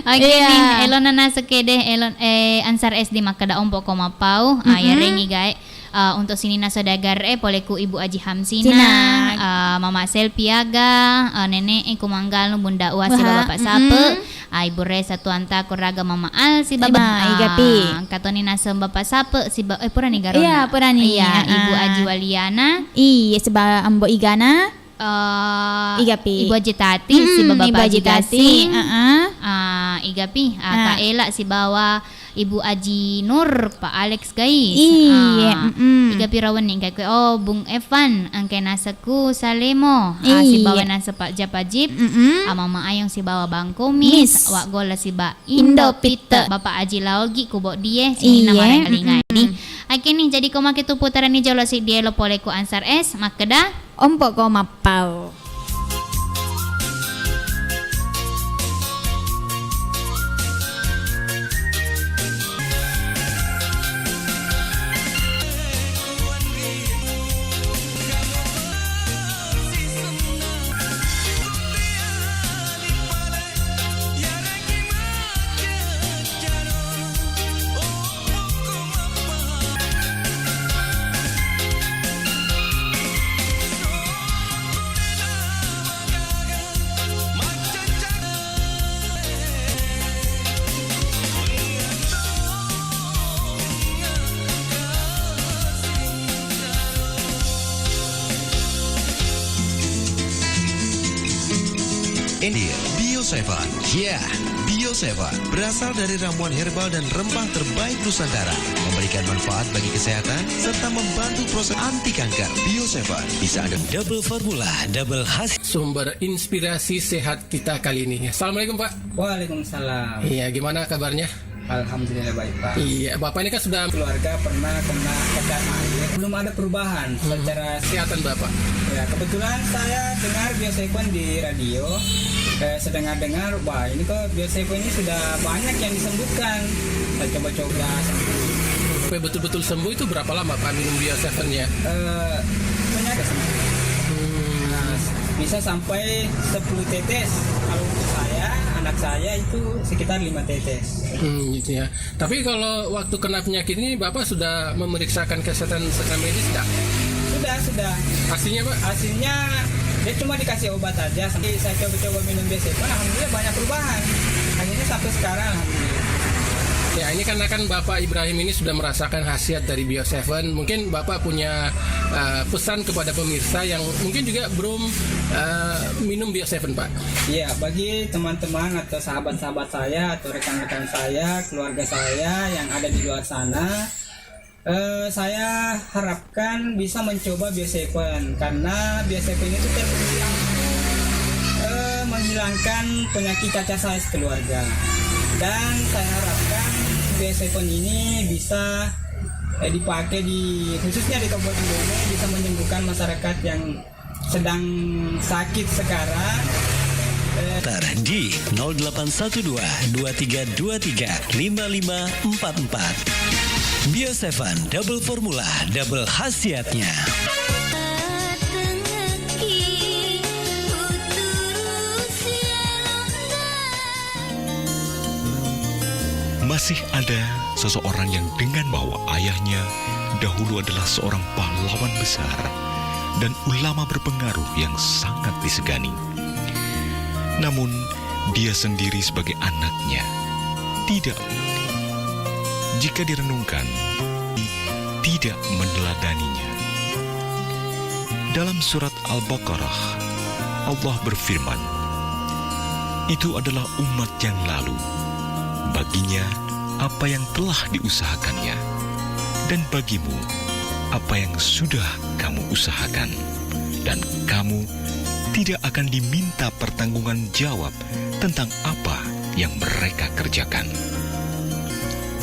Oke, iya. Nih, elona naseke deh, elon, eh, Ansar S D makkeda ompo ko mappau. Ah, mm-mm. Yarengi gae. Eh, untuk sininna saudagar, eh, pole ku Ibu Aji Hamsina, Cina. Eh, Mama Selpi aga, eh, Nenek, eh, Kumanggal, Bunda Ua, siba Bapak Sape. Mm-mm. Ah, Ibu Resa Tuanta, Kuraga Mama Al, siba Ba-, ah, igapi. Katoni naseng Bapak Sape, siba, eh, purani garona. Iya, purani. Iya, Ibu, ah, Aji Waliana. Iya, siba Ambo Igana. Eh, igapi. Ibu Aji Tati, mm, siba Bapak Ibu Aji Tasi. Tasi, heeh. Ah, igapi, ah, ah. Kak Ela sibawa Ibu Aji Nur, Pak Alex, guys. Iya, ah, mm-mm. Igapi rawenni, engka kue, oh, Bung Evan, engka naseku Salemo, ah, iya. Sibawa naseng Pak Japajip, mm-mm. Ah, Mama Ayong sibawa Bang Kumis, Miss. Wak Gola siba Indo Pitte. Bapak Aji Laogi, Kubo Die, sininna, iya, marengkalinga, mm-mm. Di. Oke nih, jadi ko make tu putarani jolo si dielo pole ku Ansar S, makkeda. Ompo ko mappau. Ini Bio Seven. Ya, Bio Seven berasal dari ramuan herbal dan rempah terbaik Nusantara, memberikan manfaat bagi kesehatan serta membantu proses anti kanker. Bio Seven bisa Anda. Double formula, double hasil. Sumber inspirasi sehat kita kali ini. Assalamualaikum, Pak. Waalaikumsalam. Iya, gimana kabarnya? Alhamdulillah, baik, Pak. Iya, Bapak ini kan sudah keluarga pernah kena cacar air. Belum ada perubahan, hmm, secara kesehatan Bapak. Ya, kebetulan saya dengar Bio Seven di radio, eh, saya dengar-dengar, wah, ini kok Bio Seven ini sudah banyak yang disembuhkan. Saya coba-coba. Sampai betul-betul sembuh itu berapa lama, Pak, minum Bio Seven-nya? Eh, banyak sih. Hmm. Nah, bisa sampai sepuluh tetes. Kalau untuk saya, Anak saya itu sekitar lima tetes. Hmm, gitu ya. Tapi kalau waktu kena penyakit ini, Bapak sudah memeriksakan kesehatan secara medis, tidak? Sudah, sudah. Hasilnya, Pak? Hasilnya, dia cuma dikasih obat aja. Sampai saya coba-coba minum Bio Seven, alhamdulillah banyak perubahan. Akhirnya sampai sekarang, alhamdulillah. Ya, ini karena kan Bapak Ibrahim ini sudah merasakan khasiat dari Bio Seven. Mungkin Bapak punya, eh, pesan kepada pemirsa yang mungkin juga belum, eh, minum Bio Seven, Pak. Iya, bagi teman-teman atau sahabat-sahabat saya atau rekan-rekan saya, keluarga saya yang ada di luar sana, eh, saya harapkan bisa mencoba Bio Seven, karena Bio Seven itu terbilang, eh, menghilangkan penyakit cacar saya sekeluarga. Dan saya harapkan Bio Seven ini bisa, eh, dipakai di, khususnya di Kabupaten Bone, bisa menyembuhkan masyarakat yang sedang sakit sekarang, eh, Ter di nol delapan satu dua, dua tiga dua tiga, lima lima empat empat. Bio Seven Double Formula, double khasiatnya. Masih ada seseorang yang dengan bahwa ayahnya dahulu adalah seorang pahlawan besar dan ulama berpengaruh yang sangat disegani. Namun, dia sendiri sebagai anaknya tidak, jika direnungkan, tidak meneladaninya. Dalam surat Al-Baqarah, Allah berfirman, "Itu adalah umat yang lalu. Baginya apa yang telah diusahakannya, dan bagimu apa yang sudah kamu usahakan. Dan kamu tidak akan diminta pertanggungan jawab tentang apa yang mereka kerjakan.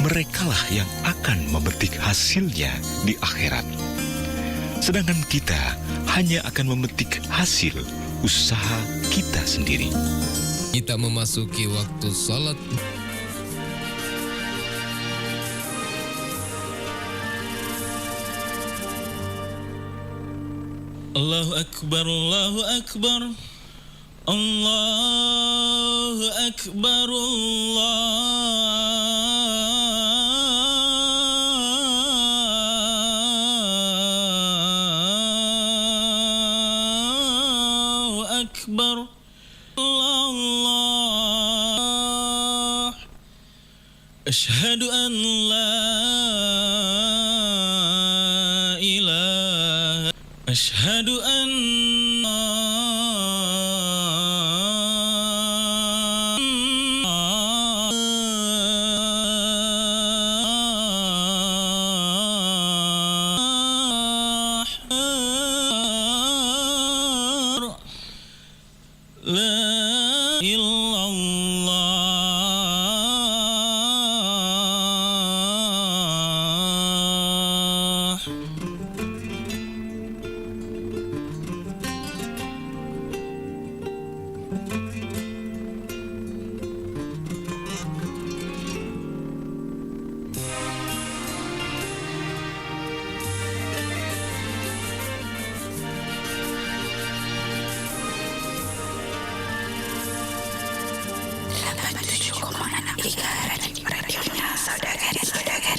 Merekalah yang akan memetik hasilnya di akhirat. Sedangkan kita hanya akan memetik hasil usaha kita sendiri." Kita memasuki waktu salat. Allahu Akbar, Allahu Akbar. Allahu Akbar, Allahu Akbar, Allah. Asyhadu an la ilaha, asyhadu anna La illallah. Delapan tujuh koma enam Iga Radio, radionya saudara, saudara.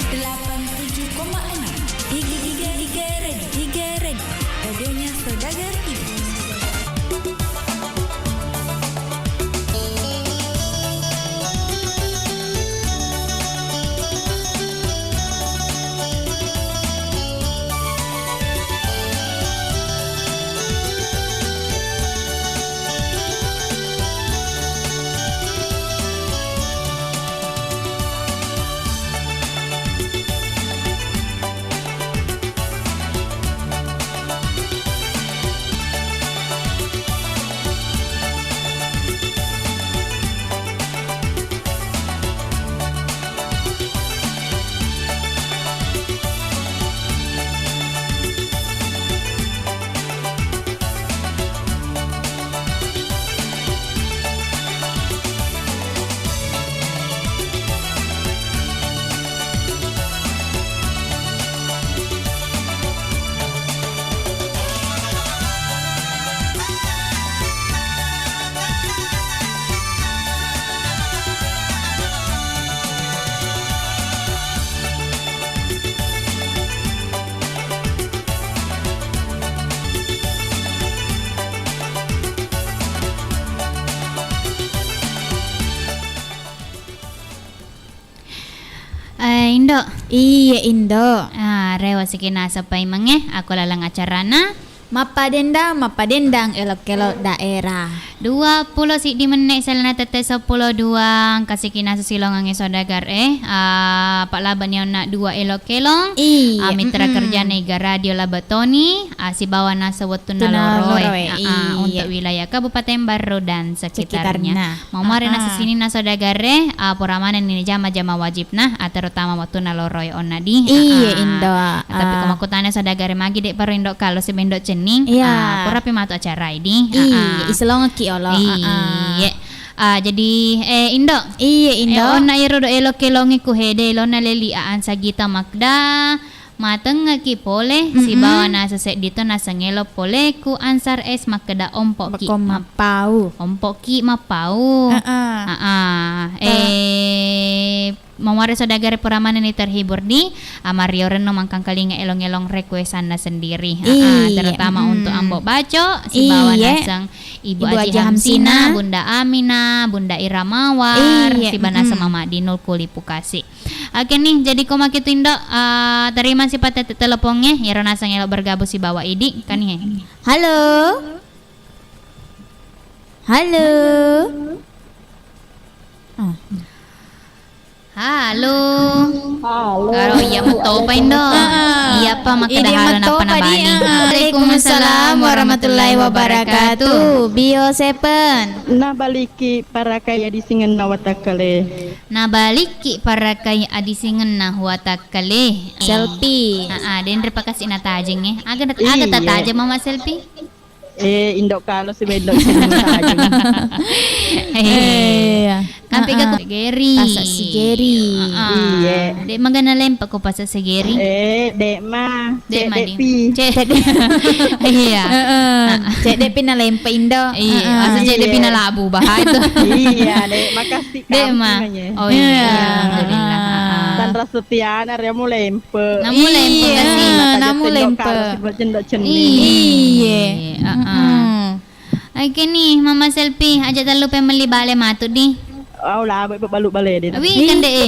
Delapan tujuh koma enam Iga, Iga, Iga Radio, Iga Radio, radionya saudara. Indo. Iye, Indo. Ah, rewa sikina sapai mange, ako laleng acarana. Mappadendang, mappadendang, elok-elok daerah. Dua pulo siddi menne' selena tette seppulo dua, engka sikina sesilongangnge saudagar e, ah, pallabani onna dua elok-elong. Iye, ah, mitra mm-mm. Kerjana Iga Radio Labetoni, ah, sibawa nasa wettunna loroe. Wettunna loroe, ah, ah, iye. Untuk wilayah Kabupaten Barru dan sekitarnya. Sekitarnya. Mamare ah, ah. Nasa sininna saudagare, ah, pura manenni jama-jama wajibna, ah, terutama wettunna loroi onna di. Iye, ah, ah. Indo. Tapi ah. Ko makkutana saudagare magi de' paro Indo Kalo siba Indo Cenning, iya. Ah, purapi matu acara idi. Iye, ah, ah. Iselongekki olo. Ah, ah. Iye. Ah, jadi, eh, Indo. Iye, Indo. Eh, onna iro do elo kelongi ku hede, lona leli aan sagita makda. Matengngeki pole, mm-mm. Sibawa nasa seddi to naseng elo pole ku ansar es makkeda ompo'ki. Bako map-, mappau. Ompo'ki mappau. Heeh. Heeh. Tuh. Eh, mamuare saudagare pura manenni terhibur di, ah, Mario Renno mangkangkalinga elong-elong requestanna sendiri. Heeh, iya. Terutama mm. Untuk Ambo Baco, sibawa iye. Naseng Ibu Ibu Aji Aji Hamsina, Hamsina. Bunda Amina, Bunda Ira Mawar, iye. Siba naseng mm. Mama Dinul Kuli Pukasi. Oke nih, jadi ko makitu Indo, eh, terima sih patete teleponnya, yero naseng elo bergabung sibawa idi, kan he. Halo. Halo. Oh. Halo. Halo. Karo iya mettopa Indo. Ah. Iyapa makkeda halo nappa nabali. Ah. Waalaikumsalam warahmatullahi wabarakatuh. Bio Seven. Nabaliki parakai adisingenna watakkale. Nabalikki parakai adisingenna watakkale. Selfie. Ah, ah, denre pakasi natajeng e. Aga nat-, aga iya. Tatajeng mama selfie? Eh, Indo Kalo siba Indo Cenning. Iya. Kan pega ku Geri. Pasa si Geri. Heeh. Iya. De' magana lempa ko pasa si Geri. Eh, de' ma. De' ma di. Cedde' pi. Cedde'. Iya. Heeh. Cedde' pi na lempa Indo. Iya, heeh. Masa cedde' pi na labu bahaya itu. Iya, de'. Makasih. De' ma. Oh iya, iya. Alhamdulillah. Heeh. Tan rasutiana ria mu lempa. Namu lempa iya, kasih. Namu lempa. Kalau si Indo Cenning. Iya. Heeh. Oke nih, Mama Selfie, aja' tallupai melli bale matu di. Au, laba' pabbalu bale de'. Wi, kan de' e.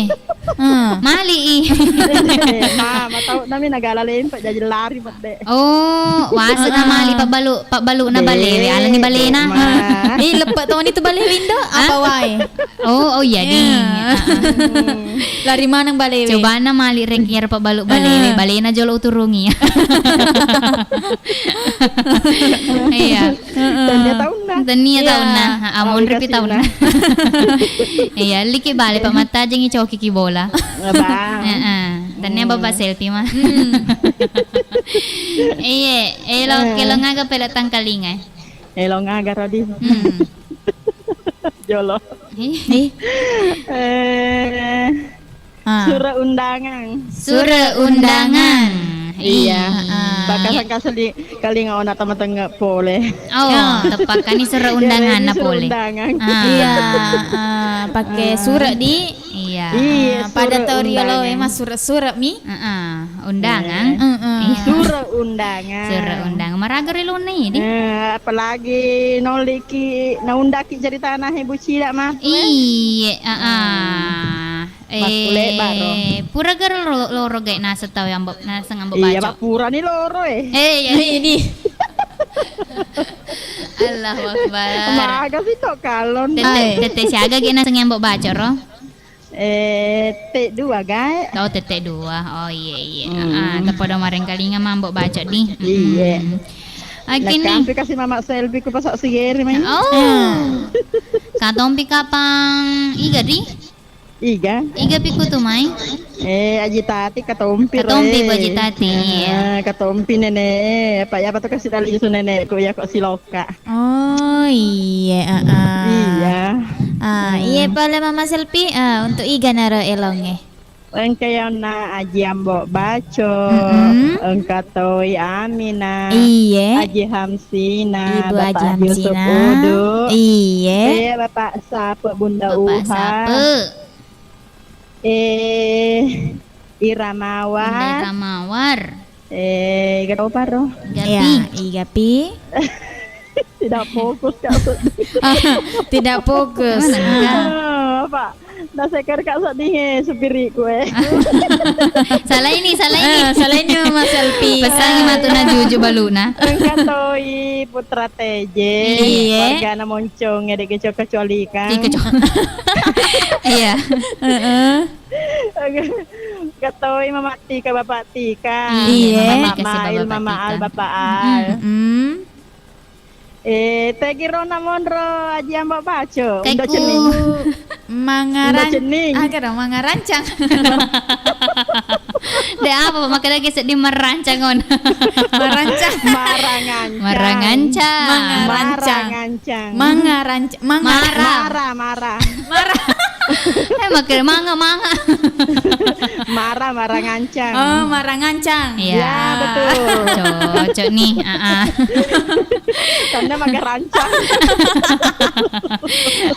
Hmm. Mali i. Mama tau nami nagala lempa jaji lari medde. Oh, wase na mali pabbalu, pabbalu na bale we, alani balena. Ih, leppe' toni tu bale Indo, apa wae? Oh, oh iya di. Iya. Heeh. Lari maneng bale we. Cobana mali rek iyaro pabbalu bale we, balena jolo uturungi. Iya. Heeh. Tennia taunna. Tennia taunna. Heeh, monripi taunna. Iya, liki bale pa mattajengi cokiki bola. Heeh. Tennia Bapak Selfie mah. Iya, elo kelong aga pele tangkalinga. Elo aga rodi. Hmm. Jolo. Eh. Eh. Ah. Sura undangan. Sura undangan. Iya. Heeh. Bakasang kaseli kalinga ona tamatengnge pole. Oh, teppakani sura undangan na pole. Sura undangan. Ah. Iya, ah, pake sura di. Iya. Iya, ah, pada sura tau riolo undangan. Emang sura-sura mi. Heeh, undangan. Iya. Heeh. Iya. Sura undangan. Sura undangan. Maraga ri luna idi. Eh, apalagi noliki naundaki ceritana he bucida matu. Iya, heeh. Makkulebbaro. Eh, pura garo lo-, loro gae naseng tau ambo, naseng ambo baco. Iya, Pak, purani loro e. Eh, iya, ini. Allahu Akbar. Maga sih tok kalon. Tette, tette siaga gae naseng ambo baco ro? Eh, te dua gae. Oh, tette dua. Oh, iya, iya. Hmm. Ah, tepodo marengkalinga mambo baco di. Iya. Hmm. Oke nih. Nakampi kasih mama selfie ku pasak sigeri mai. Oh. Katompi kapang iga di? Iga. Iga piku tu mai? Eh, Aji Tati katompi. Katompi ro, eh. Aji Tati, iya. Ah, katompi nene, eh. Apa ya, apa tu kasih tali su nene ku ya kok siloka. Oh, iya, ah, ah. Iya. Ah, iya pale Mama Selfie, ah, untuk iga naro elonge. Engka yauna Aji Ambo Baco, mm-mm. Engka toi Amina, iye. Aji Hamsina, Ibu Bapak Aji Yusuf Hamsina. Udu, iye. Eh, Bapak Sape, Bunda Bapak Uha. Sape. Eh, Ira Mawar. Bunda Ira Mawar. Eh, iga topa ro? Iga pi. Ya, iga pi. Tidak fokus, Kak. Tidak fokus. Mana, Kak? Ah, Pak, nasekkar ka sedding e supiriku e. Salaini, salaini. Eh, salaini Mama Selfie. Pesangi matu na juju baluna. Engka toi Putra T J. Iye. Wargana Moncong, e, de' kecuali ka. Iko co-, iya. Heeh. Engka toi Mama Tika, Bapak Tika. Iye. Mama Tika, Mama Tika, Mail, Bapak Mama Tika. Al, Bapak Al. Mm-mm. Eh, tegi rona monro Aji Ambo Baco, Undo Cening. Mangaran-, Undo Cening. Aga dong, mangarancang. De' apa, makanya lagi sedih merancang on. Marancang. Marangancang. Marangancang. Mangarancang. Marangancang. Mangaranc-, manga- Mara. Mara, mara. Mara. Eh, makkeda manga, manga. Mara, mara ngancang. Oh, mara ngancang. Iya. Ya, betul. Cocok nih, ah, ah. Tanda maka rancang.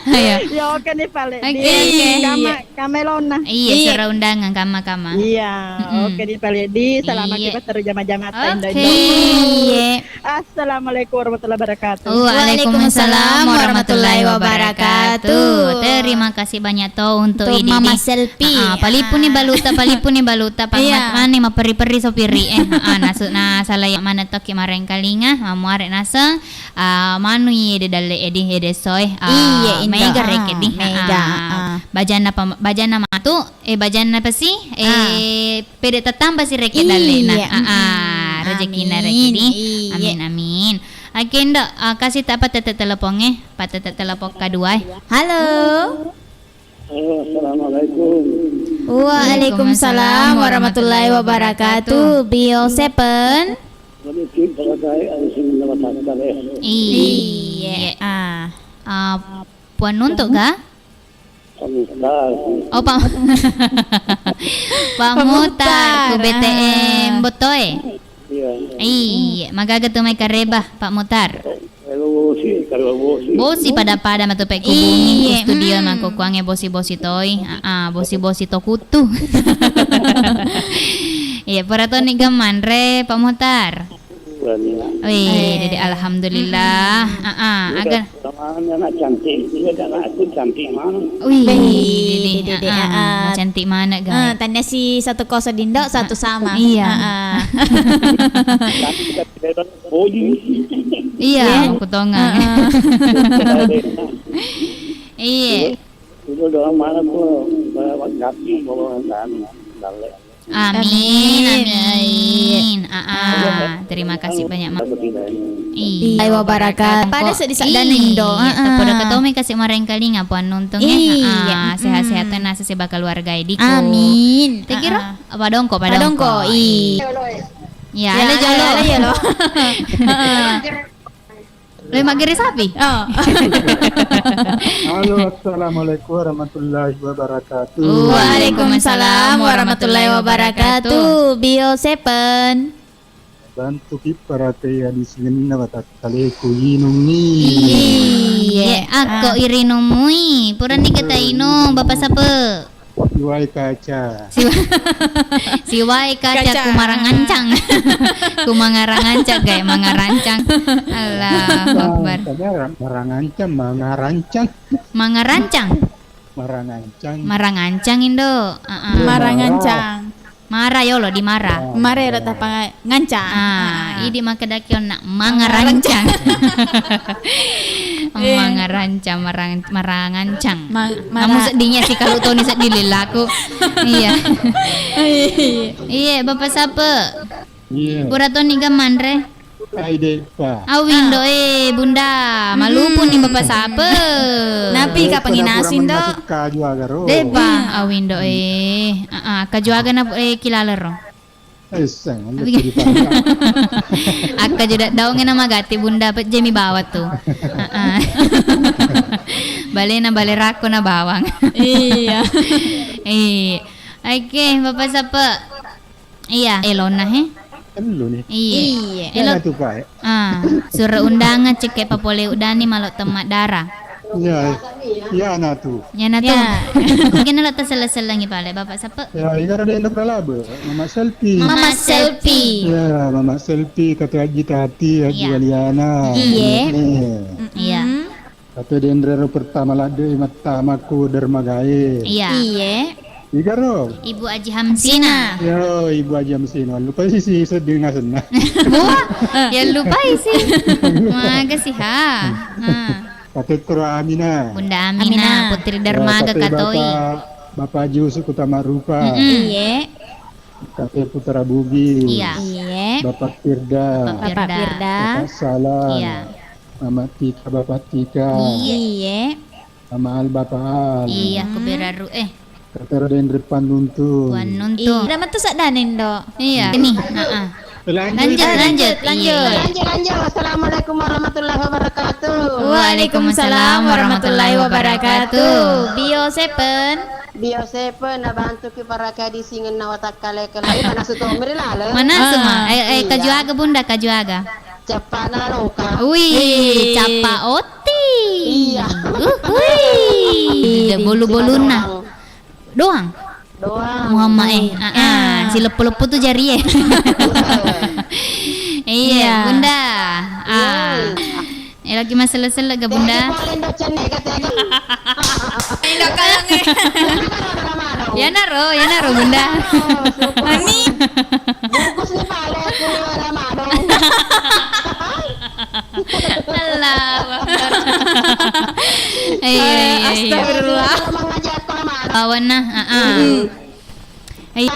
Iya. Ya, oke nih, Pak Ledi. Oke, oke. Kama-, kamelona. Iya, iya. Surat undangan, kama, kama. Iya, mm-mm. Oke nih, Pak Ledi. Selamat, iya, kita terus jama-jama. Oke. Tenda-tenda. Iya. Assalamualaikum warahmatullahi wabarakatuh. Waalaikumsalam warahmatullahi wabarakatuh. Terima kasih banyak to untuk, untuk Idi Mama Selfie. Ah, ah, palipuni baluta, palipuni baluta, iya, mani maperi-peri sopiri. Eh, ah, nasu-, na salai mana toki marengkalinga, mamuare naseng, ah, manu ede dalle edi, ede soe, ah, iya, Indo. Mega, ah, reke di. Mega, ah, ah. Bajanna pam-, bajanna matu, eh, bajanna pasi, eh, ah. Pede tattamba si reke dallena. Iya, ah, ah, mm-mm. Rezekina reke di. Amin, iya. Amin, amin. Oke, Ndo, ah, kasih tak apa tete teleponnya, apa tete telepon kedua, eh. Halo. Halo, assalamualaikum. Waalaikumsalam warahmatullahi wabarakatuh. Bio Seven. Lebih bagai ada sini nama tatkal, ya. Iya. Iya. Ah. Ah, Puan Nuntuk, ga? Pak Mutar. Oh, Pak, Pak Mutar, Mutar, ku B T M, ah. Botoe? Iya. Iya, magaga tu mai kareba, Pak Mutar. Kalau bosi, kalau bosi. Bosi pada-pada matu pe ku bumi, iya, ku studio, mm. Mangko kuange bosi-bosi toi. Ah, ah, bosi-bosi to kutu. Iya, pura toni gamanre, Pak Mutar. Wih, eh, jadi alhamdulillah. Mm-mm. Ah, ah, udah, agar sama anak cantik. Iya, anak aku cantik mana? Wih, Dede, Dede, Dede, ah, ah, ah. Cantik mana, guys? Ah, tanda si satu kosong dindo, satu sama. Iya. Ah, ah. Tapi kita tidak body. Iya, iya. Aku tonga. Ah, ah. Iya. Itu doang mana tuh, bawa gapi, bawa anu, dalek. Amin, amin, amin. Iya. Ah, ah. Terima kasih banyak, Ma. Iya. Wabarakatuh. Pada sedih sadda, Indo. Iya, ah, ah. Pada ketemu kasih marengkalinga Puan Nuntung, ya. Iya. Ah, ah. Mm-mm. Sehat-sehat, nasa seba keluarga idiko. Amin. Tekiro? Ah, ah. Padongko, padongko. Padongko, iya. Iya, ya, halo, jolo. Halo, jolo. Ah, ah. Lo maggere sapi? Oh. Halo, assalamualaikum warahmatullahi wabarakatuh. Waalaikumsalam warahmatullahi wabarakatuh. Bio Seven. Bantu ki parateya di sininna watakkaleku inungngi. Iye, akko irinumui. Purani kita inung, Bapak Sape. Siwai kaca. Siwa-, siwai kaca. Kaca. Ku marangancang. Ku mangarangancang, gai, mangarancang. Allahu Akbar. Tadi orang marangancang, mangarancang. Mangarancang? Marangancang. Marangancang, Indo. Heeh. Iya, marangancang. Mara yolo, di mara. Oh. Mara yolo tapa ngancang. Ah, ah, idi makkedaki onna mangarancang. Mangarancang. Eh. Mangarancang, marang-, marangancang. Ma-, mara- Kamu sedihnya sih kalau Toni sedih lillaku. Iya. Iya. Iya, Bapak Sape. Iya. Pura Toni gamanre. Ai de'pa. Awindo, eh, Bunda, malupu ni Bapak Sape. Napi ka panginasi, Ndo? De'pa, awindo, eh. Ah, ah, kajuaga na, eh, kilalero. Esseng, anu. Akka juda daung na magatti Bunda, pejjemi bawa tu. Heeh. Balena bale rakko na bawang. Iya. Iya. Oke, Bapak Sape. Iya, elona, he? Ello ni. Iya. Iya. Elo. Iya, tu, Pak, ya. Ah, surat undangan cekke papole udani malo temma dara. Iya, iya, na tu. Iya, na tu. Ya. Mungkin lo tasella-sellangi pale, Bapak Sape. Ya, igara de' lo pralabe, Mama Selfie. Mama Selfie. Ya, Mama Selfie, kata Aji Tati, Aji Waliana. Iya. Iya. Mm-mm. Iya. Ate denre ro pertama ladde mattama ku dermagae. Iya. Iye. Igaro. Ibu Aji Hamsina. Yo, Ibu Aji Hamsina. Lupa sisi sedih ngasenna. Wah, ya lupa isi. Maga sih ha. Ha. Ate Tura Amina. Bunda Amina, Amina. Putri Dermaga. Ya, ate katoi. Bapak, Bapak Aji Usuk Utama Rupa. Mm-mm. Iye. Kakek Putra Bugis. Iya. Iye. Bapak Firda. Bapak Bapak Firda. Firda. Bapak Salam. Iya. Mama Tika, Bapak Tika. Iye. Iye. Mama Al, Bapak Al. Iya, hmm. Kuberaru, eh. Katero Denri Panuntu. Panuntu. Iya, nama tu sadane, Ndo. Iya. Ini, heeh. Lanjut, lanjut, lanjut. Iya, iya. Lanjut, lanjut. Assalamualaikum warahmatullahi wabarakatuh. Waalaikumsalam warahmatullahi wabarakatuh. Bio Seven. Bio Seven, nabantuki parakadi singenna watakkaleke. Manasu to meri laleng. Manasu, ma. Ah. Eh, eh, kaju aga, Bunda, kaju aga? Cappana loka. Wih, cappa oti. Iya. Uhui. Bolu-bolunna. Doang. Doang. Muhammad, eh. Ah, ah. Iya. Sileppu-leppu tu jari, eh. Iya, iya. Bunda. Ah. Iya. Eh, lagi masalah-salah ga, Bunda? Tega paling docenne katanya. Indah kayang, eh. Ya naro, ya naro, Bunda. Ani. Bungkus ni pale aku ada madong. Allahu Akbar. Iya, iya, iya. Astagfirullah. Kalau mengajar kalau madong. Bawanna, heeh. Hmm. Iya.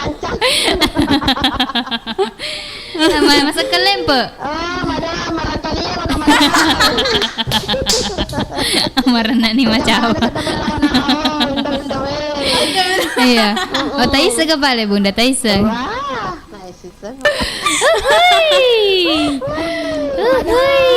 Ma-, masakka lempe. Ah, madang, marangkalia, madang, madang. Marana ni macawa. Oh, indo, indo, eh. Iya. Oh, taisseng ga pale, Bunda, taisseng. Wah, taisseng. Uhui. Uhui.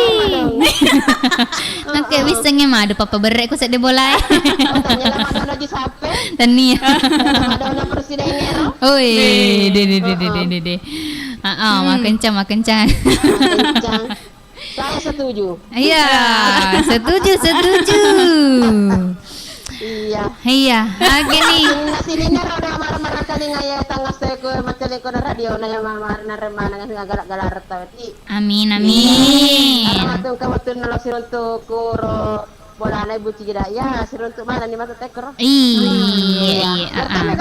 Oke, wissengnge madu papa berre ku sedde bolae. Oh, tanya nama lagi siapa? Tania. Nama ada orang presiden ya? Oh, eh, de, de, de, de, de, de, de. Ah, ah, makencang, makencang. Makencang. Saya setuju. Iya, setuju, setuju. Iya. Iya, oke nih. Sini, sini nih, roda marah-marah kali ngaya tangga saya ke macam ko radio naya marah-marah remana nggak galak-galak rata. Amin, amin. Iya. Karena waktu, waktu nalo siruntu kuro bolana Ibu Cida. Ya, siruntu mana nih mata tekro? Iya, iya, iya, ah,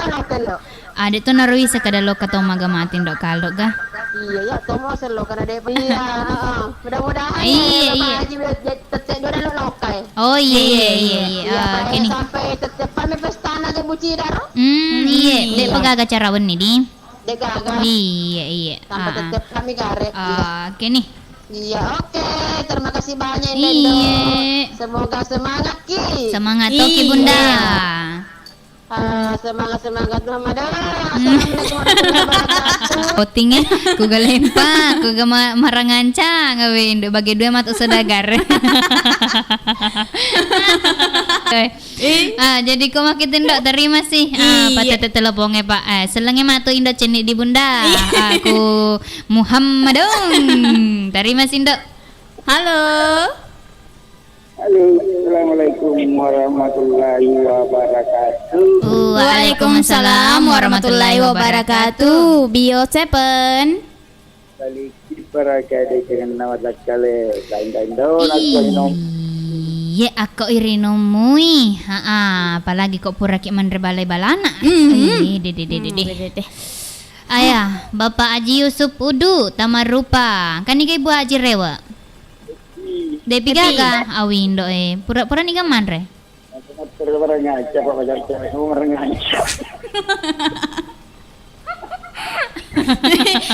ah. Ada tu naro wisa kada loka to maga mati ndok kalo ga. Iya, ya, to mau selo kada de. Iya, heeh. Mudah-mudahan iya, iya. Haji tetep dua lo loka, eh. Oh, iya, iya, iya, iya. Iya, ah, kini. Sampai tetep kami pesta na Ibu Cida ro. Hmm, iya, de pegaga cara wenni di. Degaga. Iya, iya. Sampai tetep kami gare. Ah, oke nih. Iya, oke. Terima kasih banyak, Indo. Iya. Semoga semangat ki. Semangat toki, Bunda. Ah, semangat, semangat, Mama. Dah. Assalamualaikum warahmatullahi wabarakatuh. Voting ya, ku ga lempa, ku ga ma-, marangancang, awe, Indo bagi dua matu saudagar. Eh. Ah, jadi ko makkita, Ndok, terima sih. Ah, iya. Patete teleponge, Pak. Eh, sellengnge matu Indo Cenni di Bunda. Iya. Ah, ku Muhammadong. Terima sih, Ndok. Halo. Halo, assalamualaikum warahmatullahi wabarakatuh. Waalaikumsalam warahmatullahi wabarakatuh. Bio Seven. Balik parakade dengan nama takkale lain-lain do, nakko minum. Iye, akko irinummui. Ha, apalagi ko puraki manre balai balana. Mhm. Eh, de, de, de, de, de. Hmm, de, de, de. Ayah, Bapak Haji Yusuf Udu, Tamarupa. Kaniga Ibu Haji Rewe? Depi. Depi gaga? Awindo, eh. Pura-pura niga manre? Terus orang ngaca, Pak, baca cewek, orang ngaca.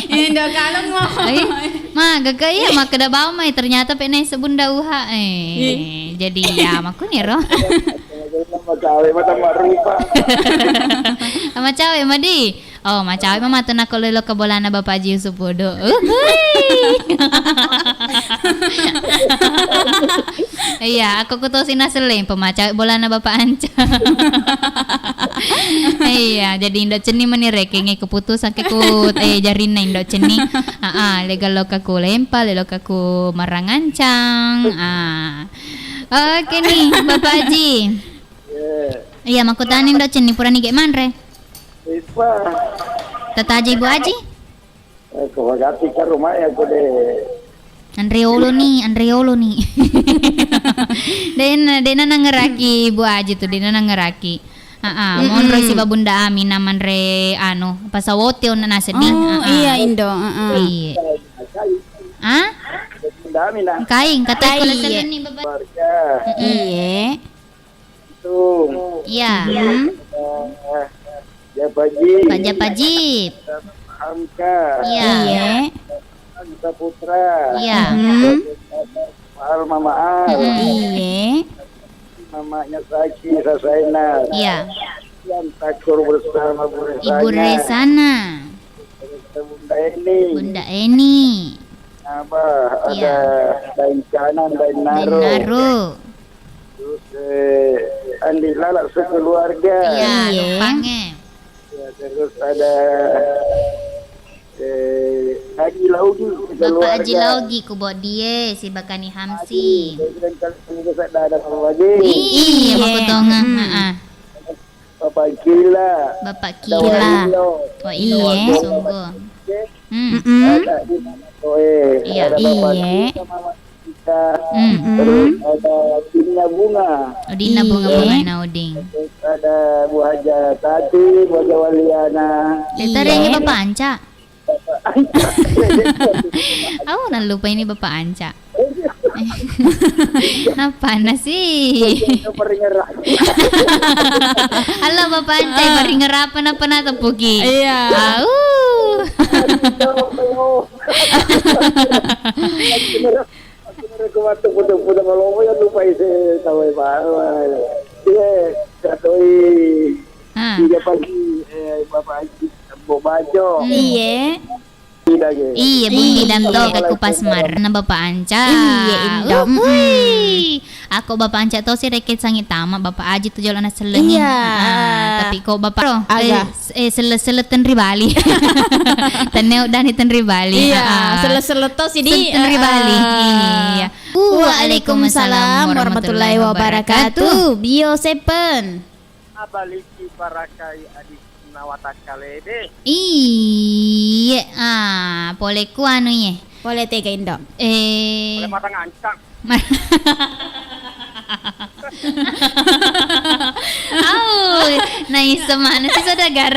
Ini udah kalem, mau. Ai, maga ka iya, makkeda bawang mai, ternyata pekna ese Bunda Uha. Eh, jadi ya, makkuniro. Sama cewek, mata marupa. Sama cewek, madi. Oh, macawe mama tu nakko lelo ke bolana Bapak Haji Yusuf Udu. Uhui. Iya, akko kutosi naselling pemacawe bolana Bapak Anca. Iya, jadi Indo Cenni meni rekenge keputusan ke kut, eh, jarinna Indo Cenni. Ah, ah, lega loka ku lempa, lelo ka ku marangancang. Ah. Oke nih, Bapak Haji. Iya, makkutani Indo Cenni purani ge manre. Ipa. Tata Haji, Ibu Haji? Eh, ko bagati ka rumah ya, ko de. Anre olo ni, anre olo ni. Dena, dena nangeraki Bu Aji tu, dena nangeraki. Heeh, monro siba Bunda Ami namanre anu, pasawote onna naseng ni. Oh, iya, Indo, heeh. Iya. Ah? Bunda Ami na. Kaing, katai. Kaing, iya. Keluarga. Iya. Iya. Japaji. Pak Japaji. Hamka. Iya. Iya. Saputra. Iya. Al Mama Al. Iya. Mamanya Saki Sasaina. Iya. Yang takur bersama Bunda Ibu Resana. Bunda Eni. Bunda Eni. Apa? Iya. Ada Daeng Canang, Daeng Naro. Daeng Naro. Terus, eh, Andi Lala sekeluarga. Iya, Lupang, eh. Ya, terus ada, eh, Haji Laugi sekeluarga. Bapak Haji Laugi, Kubodie, Sibakani Hamsi. Haji, dan kalau ada Bapak Haji. Iya, Bapak Tonga, heeh. Bapak Kila. Bapak Kila. Ada Wak Ilo. Wak Ilo, iya. Sungguh. Hmm. Mm-mm. Ada di mana Toe. Iya. Ada Bapak Kila, Mama Kila. Hmm. Mm-mm. Terus ada Dina Bunga. Oh, Dina Bunga, iya. Bunga Nauding. Terus ada Bu Haja Tati, Bu Haja Waliana. Iya. Tadi ini Bapak Anca. Aku nallupa ini Bapak Anca. Napana sih? Halo Bapak Anca, paringerapa napa nateppuki? Iya. Au. Aku matu puda-puda malomo ya lupa isi tahu ya Pak. Iya, katoi. Ah. Tiga pagi, eh, Bapak Haji Ambo Bajo. Hmm. Iya. Iya, Bung Bidan to, iya, kaku pas marna Bapak Anca. Iya, Indo. Uhui. Ako Bapak Anca to si rekeng sangi tama, Bapak Aji tu jolo na sellengi. Iya. Ah, tapi ko Bapak ro, eh, s-, eh, selle-selle tenri Bali. Tenneo dani tenri Bali. Iya, ah, ah. Selle-selle to si di, sen-, tenri Bali. Ah, ah. Iya. Waalaikumsalam warahmatullahi wabarakatuh. Bio Seven. Abaliki parakai adi nawatakkale de. Iye, ah, pole ku anu iye. Pole tega Indo. Eh. Pole matang ancang. Ma-, au, naisseng maneng si Saudagar.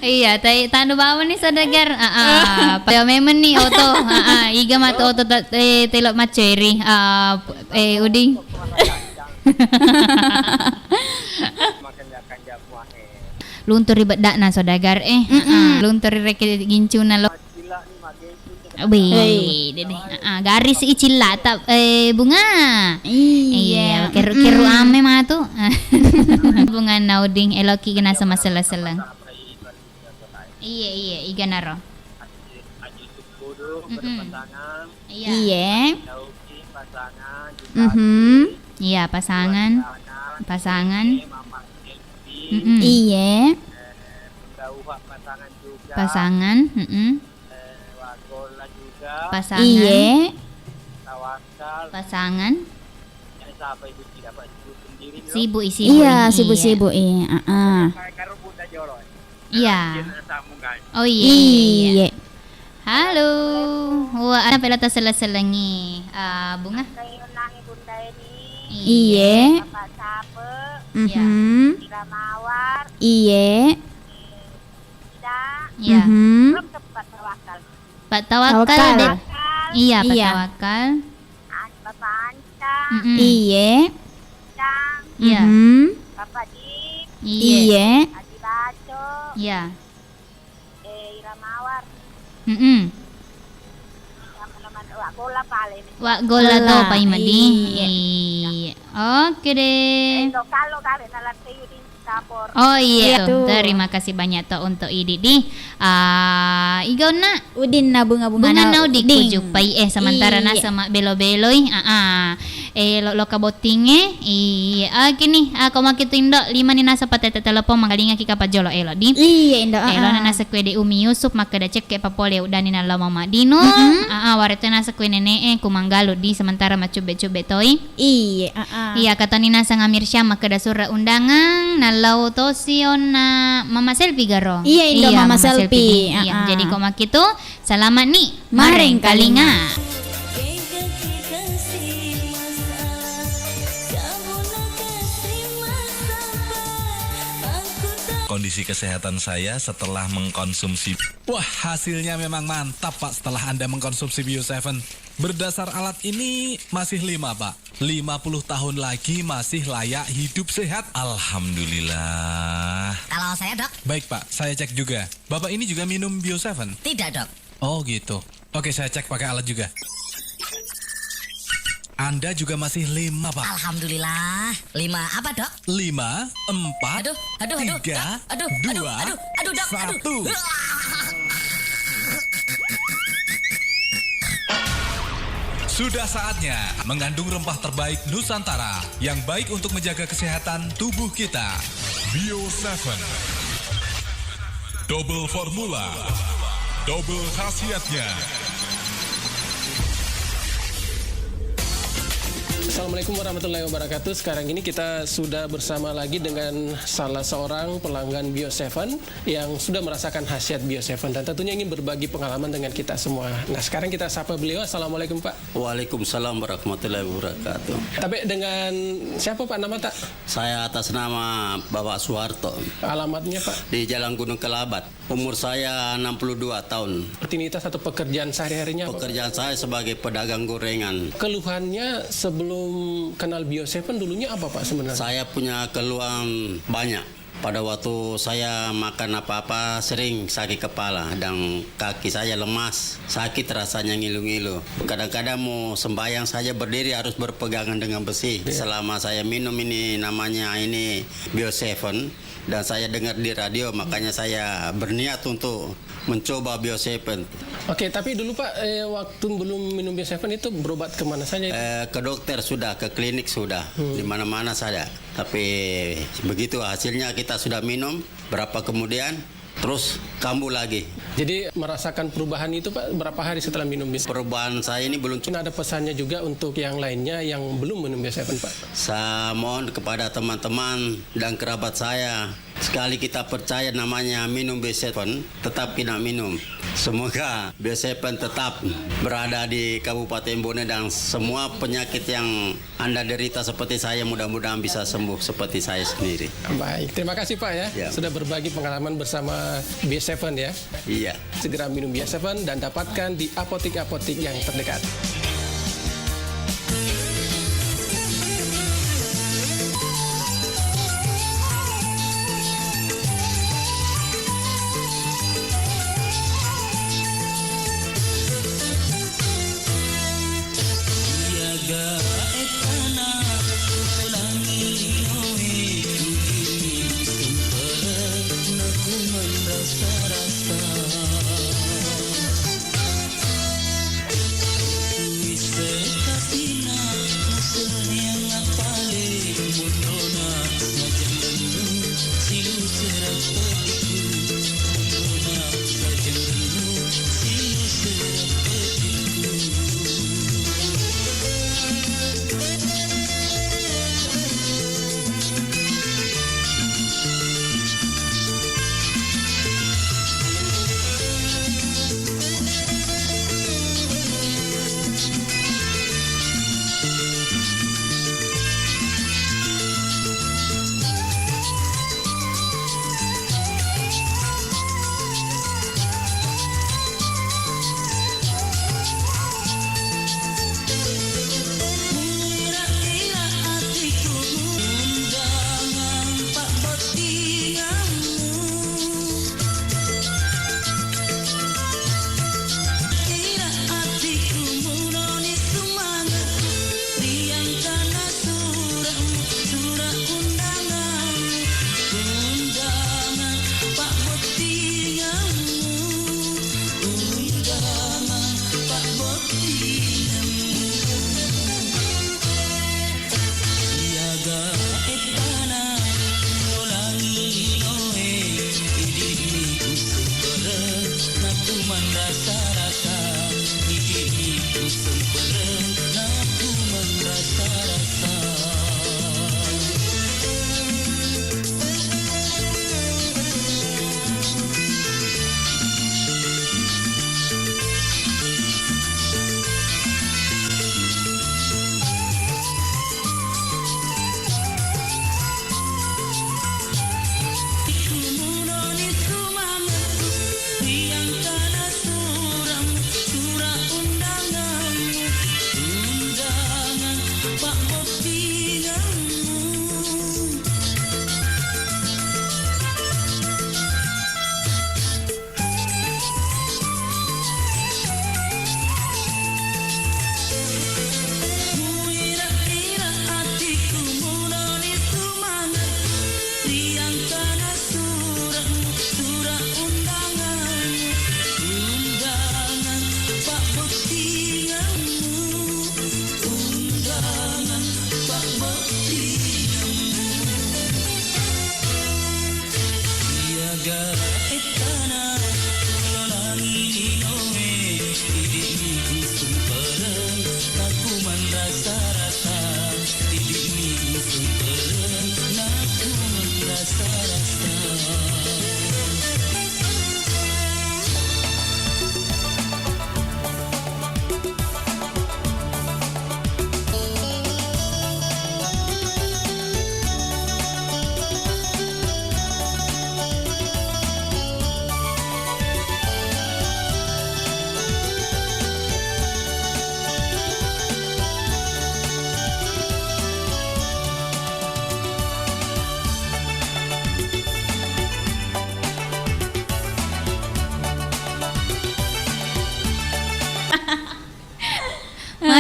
Iya, tai tanu bawang ni Saudagar. Ah, ah, peo memeng ni oto. Ah, ah, iga matu oto ta-, eh, telo macceri. Ah, eh, Uding. Luntu ri beddakna Saudagar, eh. Mm-mm. Ah, luntu ri reke gincuna lo. Wih, dede. Ah, garis i cillata, eh, Bunga. Iya. Iya, keru-keru ame matu. Bunga Nauding, eloki kena sama seleng-seleng. Iye, iye, iganaro. Mm-mm. Iye. Mhm. Iya, pasangan. Pasangan. Mm-mm. Iye. Pasangan, mm-mm. Pasangan. Iye. Pasangan. Sibu i, sibu i. Iya, sibu-sibu i. Heeh. Iya. Oh, iya, iya, iya. Iye. Halo. Wah, ada pela tasella-sellengi, ah, Bunga? Iye. Mhm. Iya. Iya. Mhm. Pak Tawakal, Tawakal. Dek. Iya, Pak Tawakal. An-, Bapak Anca. Mm-mm. Iye. Cang. Iya. Mhm. Bapak Dik. Iye. Iye. Haji Baco. Iya. Eh, Ira Mawar. Mm-mm. Yang mana-mana, Wak Gola pale ni. Wak Gola. Gola. To, Pak Imadi. Iye. Iye. Oke deh. Eh, lo kalau kare na latte yudin. Oh iya, iya tuh. Terima kasih banyak tuh untuk Idi di, ah, igauna Udin na bunga-bunga Bunga na Naudi Udin. Kujuppai, eh, sementara. Iya. Naseng mabbelo-beloi, ah, ah. Eh, lo, lo kabottinge, iya, ah, kini, ah, ko makitu Indo, lima ni naseng patete telepon, manggalingaki kapang jolo elo di. Iya, Indo, ah, ah. Elo na naseng kue de Umi Yusuf, makkeda cekke papole udani na lao Mama Dino. Mm-mm. Ah, ah, waretu naseng kue nene, eh, ku manggalu di sementara maccubbe-cubbe toi. Iye, ah, ah. Iya, katoni naseng Amir Syam makkeda surra undangan, nalao tosi onna Mama Selfie garo. Iya, Indo, iya, Mama Selfie. Iya, ah, ah. Jadi ko makkitu, selamat ni marengkalinga. Kondisi kesehatan saya setelah mengkonsumsi. Wah, hasilnya memang mantap, Pak, setelah Anda mengkonsumsi Bio Seven. Berdasar alat ini masih lima, Pak. Lima puluh tahun lagi masih layak hidup sehat. Alhamdulillah. Kalau saya, Dok? Baik, Pak. Saya cek juga. Bapak ini juga minum Bio Seven? Tidak, Dok. Oh, gitu. Oke, saya cek pakai alat juga. Anda juga masih lima, Pak. Alhamdulillah. Lima apa, Dok? Lima, empat, aduh, aduh, aduh, tiga, Dok. Aduh, aduh, dua, aduh, aduh, Dok. Aduh. Satu. Sudah saatnya mengandung rempah terbaik Nusantara yang baik untuk menjaga kesehatan tubuh kita. Bio Seven. Double formula, double khasiatnya. Assalamualaikum warahmatullahi wabarakatuh. Sekarang ini kita sudah bersama lagi dengan salah seorang pelanggan Bio Seven yang sudah merasakan khasiat Bio Seven dan tentunya ingin berbagi pengalaman dengan kita semua. Nah, sekarang kita sapa beliau. Assalamualaikum, Pak. Waalaikumsalam warahmatullahi wabarakatuh. Tapi dengan siapa, Pak, nama, tak? Saya atas nama Bapak Suharto. Alamatnya, Pak? Di Jalan Gunung Kelabat. Umur saya enam puluh dua tahun. Rutinitas atau pekerjaan sehari-harinya apa, Pak? Pekerjaan saya sebagai pedagang gorengan. Keluhannya sebelum kenal Bio Seven dulunya apa, Pak, sebenarnya? Saya punya keluhan banyak. Pada waktu saya makan apa-apa sering sakit kepala dan kaki saya lemas, sakit rasanya ngilu-ngilu. Kadang-kadang mau sembahyang saja berdiri harus berpegangan dengan besi. Iya. Selama saya minum ini namanya ini Bio Seven dan saya dengar di radio, makanya saya berniat untuk mencoba Bio Seven. Oke, tapi dulu, Pak, eh, waktu belum minum Bio Seven itu berobat kemana saja itu? Eh, ke dokter sudah, ke klinik sudah, hmm, di mana-mana saja. Tapi begitu hasilnya kita sudah minum, berapa kemudian, terus kambuh lagi. Jadi merasakan perubahan itu, Pak, berapa hari setelah minum Bio Seven? Perubahan saya ini belum. Mungkin ada pesannya juga untuk yang lainnya yang belum minum Bio Seven, Pak. Saya mohon kepada teman-teman dan kerabat saya, sekali kita percaya namanya minum Bio Seven, tetap kita minum. Semoga Bio Seven tetap berada di Kabupaten Bone dan semua penyakit yang Anda derita seperti saya, mudah-mudahan bisa sembuh seperti saya sendiri. Baik, terima kasih, Pak, ya, ya, sudah berbagi pengalaman bersama Bio Seven, ya. Iya. Segera minum Bio Seven dan dapatkan di apotik-apotik yang terdekat.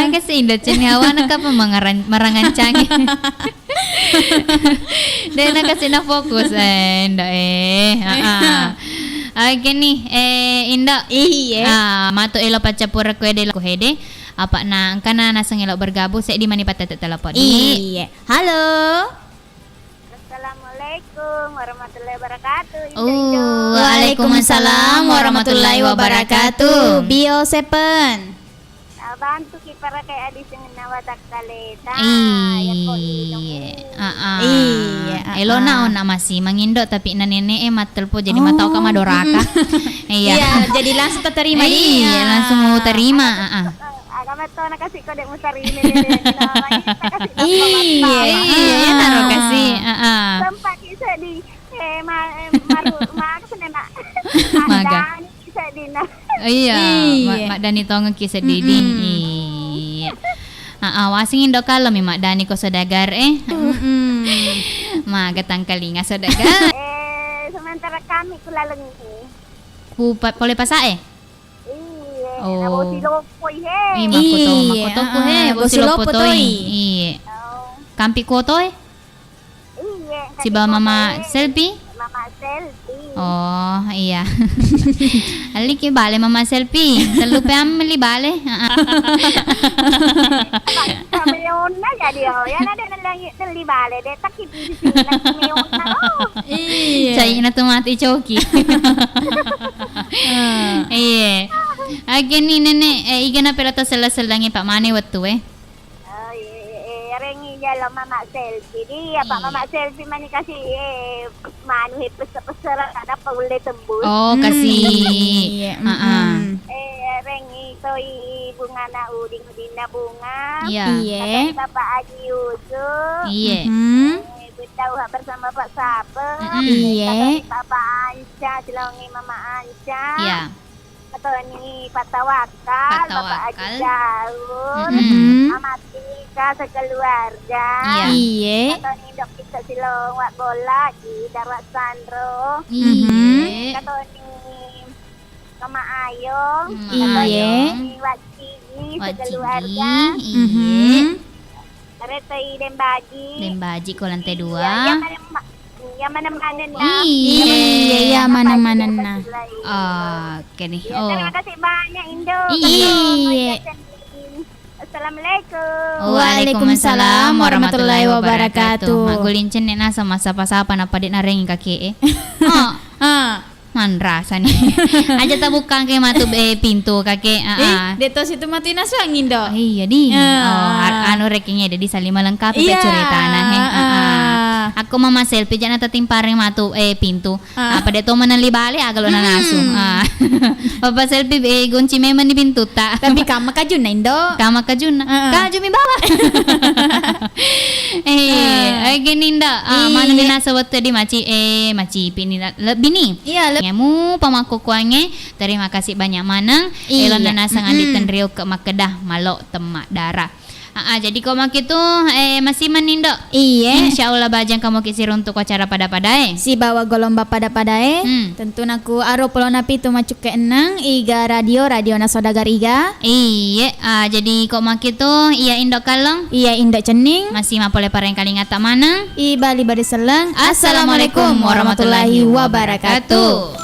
Kasi Indo Cenning, awana kapa mangaran-, marangancangi. De' na kasi na fokus, eh, Indo, eh. Ah, ah. Oke nih, eh, Indo. Iye. Ah, matu elo paccappureng ko ede, ko hede. Apa na engkana naseng elo bergabung, seddi mani pattette telepon. Iye. Halo. Assalamualaikum warahmatullahi wabarakatuh. Indo, Indo. Oh, waalaikumsalam warahmatullahi wabarakatuh. Bio Seven. Ah, bantuki parakai adi sengenna watakkaleta. Iya. Iya, ah, ah. Iya, ah, elona ah. Ona masi mangindo tapi na nenek e mattelpo jadi matau ka madoraka. Iya. Iya, jadi langsung terima dia. Iya, langsung mau terima, ah, ah. Agama to na kasi ko dek musari ini. Iya, iya, naro kasi, ah, ah. Sempat kisah di, eh, ma-, eh, maru-, ma-, apa sih, Nak? Maga. Maddani sedina. Iya, iya. Ma-, maddani tongeng ki sediding. Mm-mm. Iya. Ah, ah, wasing Indo kalo mi maddani ko saudagar, eh. Mm-mm. Maga tangkalinga saudagar. Eh, sementara kami ku lalengi. Ku pa-, pole pasa e? Iya, oh. Bosi lopoi he. Ih, makoto, iya, makotoku he, ah, bosi lopo toi. Iya. Oh. Kampi kuoto e? Iya, sibawa Mama Selfie? Mama Selfie. Oh, iya. Aliki bale Mama Selfie. Tellu pe ammeli bale. Heeh. Kameonna jadi, oh. Ya, nade nelli, nelli bale, de' takki di sini, kameonna, oh. Iya. Caina tu mati coki. Iya. Oke nih, Nenek, eh, igana pela to sella-sellangi, Pak, mane wettu e? Oh, iya, iya, iya. Rengi jalo Mama Selfie. Di, apa, iya. Mama Selfie mani kasi, eh, manu he pese-pese ra, ada apa ulle tembus. Oh, kasi. Hmm, iya, heeh. Mm-mm. Eh, rengi toi bungana uding, udinna bunga. Iya. Iya. Katoi Bapak Haji Yusuf. Iya. Mm-hmm. Eh, Bedau bersama Pak Sape. Mm-mm. Iya. Katoi Bapak Anca, silongi Mama Anca. Iya. Katoni Pak Tawakal, Pak Tawakal. Bapak Haji Daud, mm-mm. Mama Tika sekeluarga. Iya. Iye. Katoni Dok Kita Silong, Wak Bola, di Darwak Sandro. Iye. Katoni Mama Ayong, Mama Ayong. Iye. Katoni Wak Cigi Wak sekeluarga. Cigi, iye. Mm-hmm. Retoi Dembaji. Dembaji ko lantai dua. Iya, iya, mana, ma-, iya, mana-manenna. Iya, iya, mana-manenna. Oke nih. Iya, oh. Terima kasih banyak, Indo. Iya. Assalamualaikum. Waalaikumsalam warahmatullahi wabarakatuh. Magguling cenne nasa massapa-sapa nappa de' narengi kake e. Oh. Ah. Manrasa nih. Aja tabukkang ke matu, eh, pintu kake. Ah, ah. Eh, de' to situ matu inasuang, Indo. Eh, iya di. Ah. Oh, a-, anu rekengnya de' di saling melengkapi pe ceritana, he. Ah, ah. Aku Mama Selfie jana tatimpareng matu, eh, pintu. Ah. Apa de' to menelli bale, aga lo nanasu. Ah. Papa Selfie, eh, gunci memang di pintu ta. Tapi kama kajunna, Indo. Kama kajunna. Ah. Kaju mi bawa. Eh, oke, Ninda. Ah, manu minasa wettu di maci, eh, macipi ni lebbi ni. Iya, leb- Ngemu pamakkukuangnge, terima kasih banyak maneng. Iya. Elonna naseng andi tenriu ke makkeda malo temma dara. Ah, ah, jadi ko makitu, eh, masih menindo. Iya. Insya Allah bajang kamu ki siruntuk acara pada-padae. Sibawa golombang pada-padae. Hmm. Tentu naku aro pulo napi tu macukke enneng, iga radio, radio na saudagar iga. Iye, ah, jadi ko makitu, iya Indo Kallong. Iya Indo Cenning. Masih mapole pareng kalingatta maneng. I bali bari selleng. Assalamualaikum warahmatullahi wabarakatuh.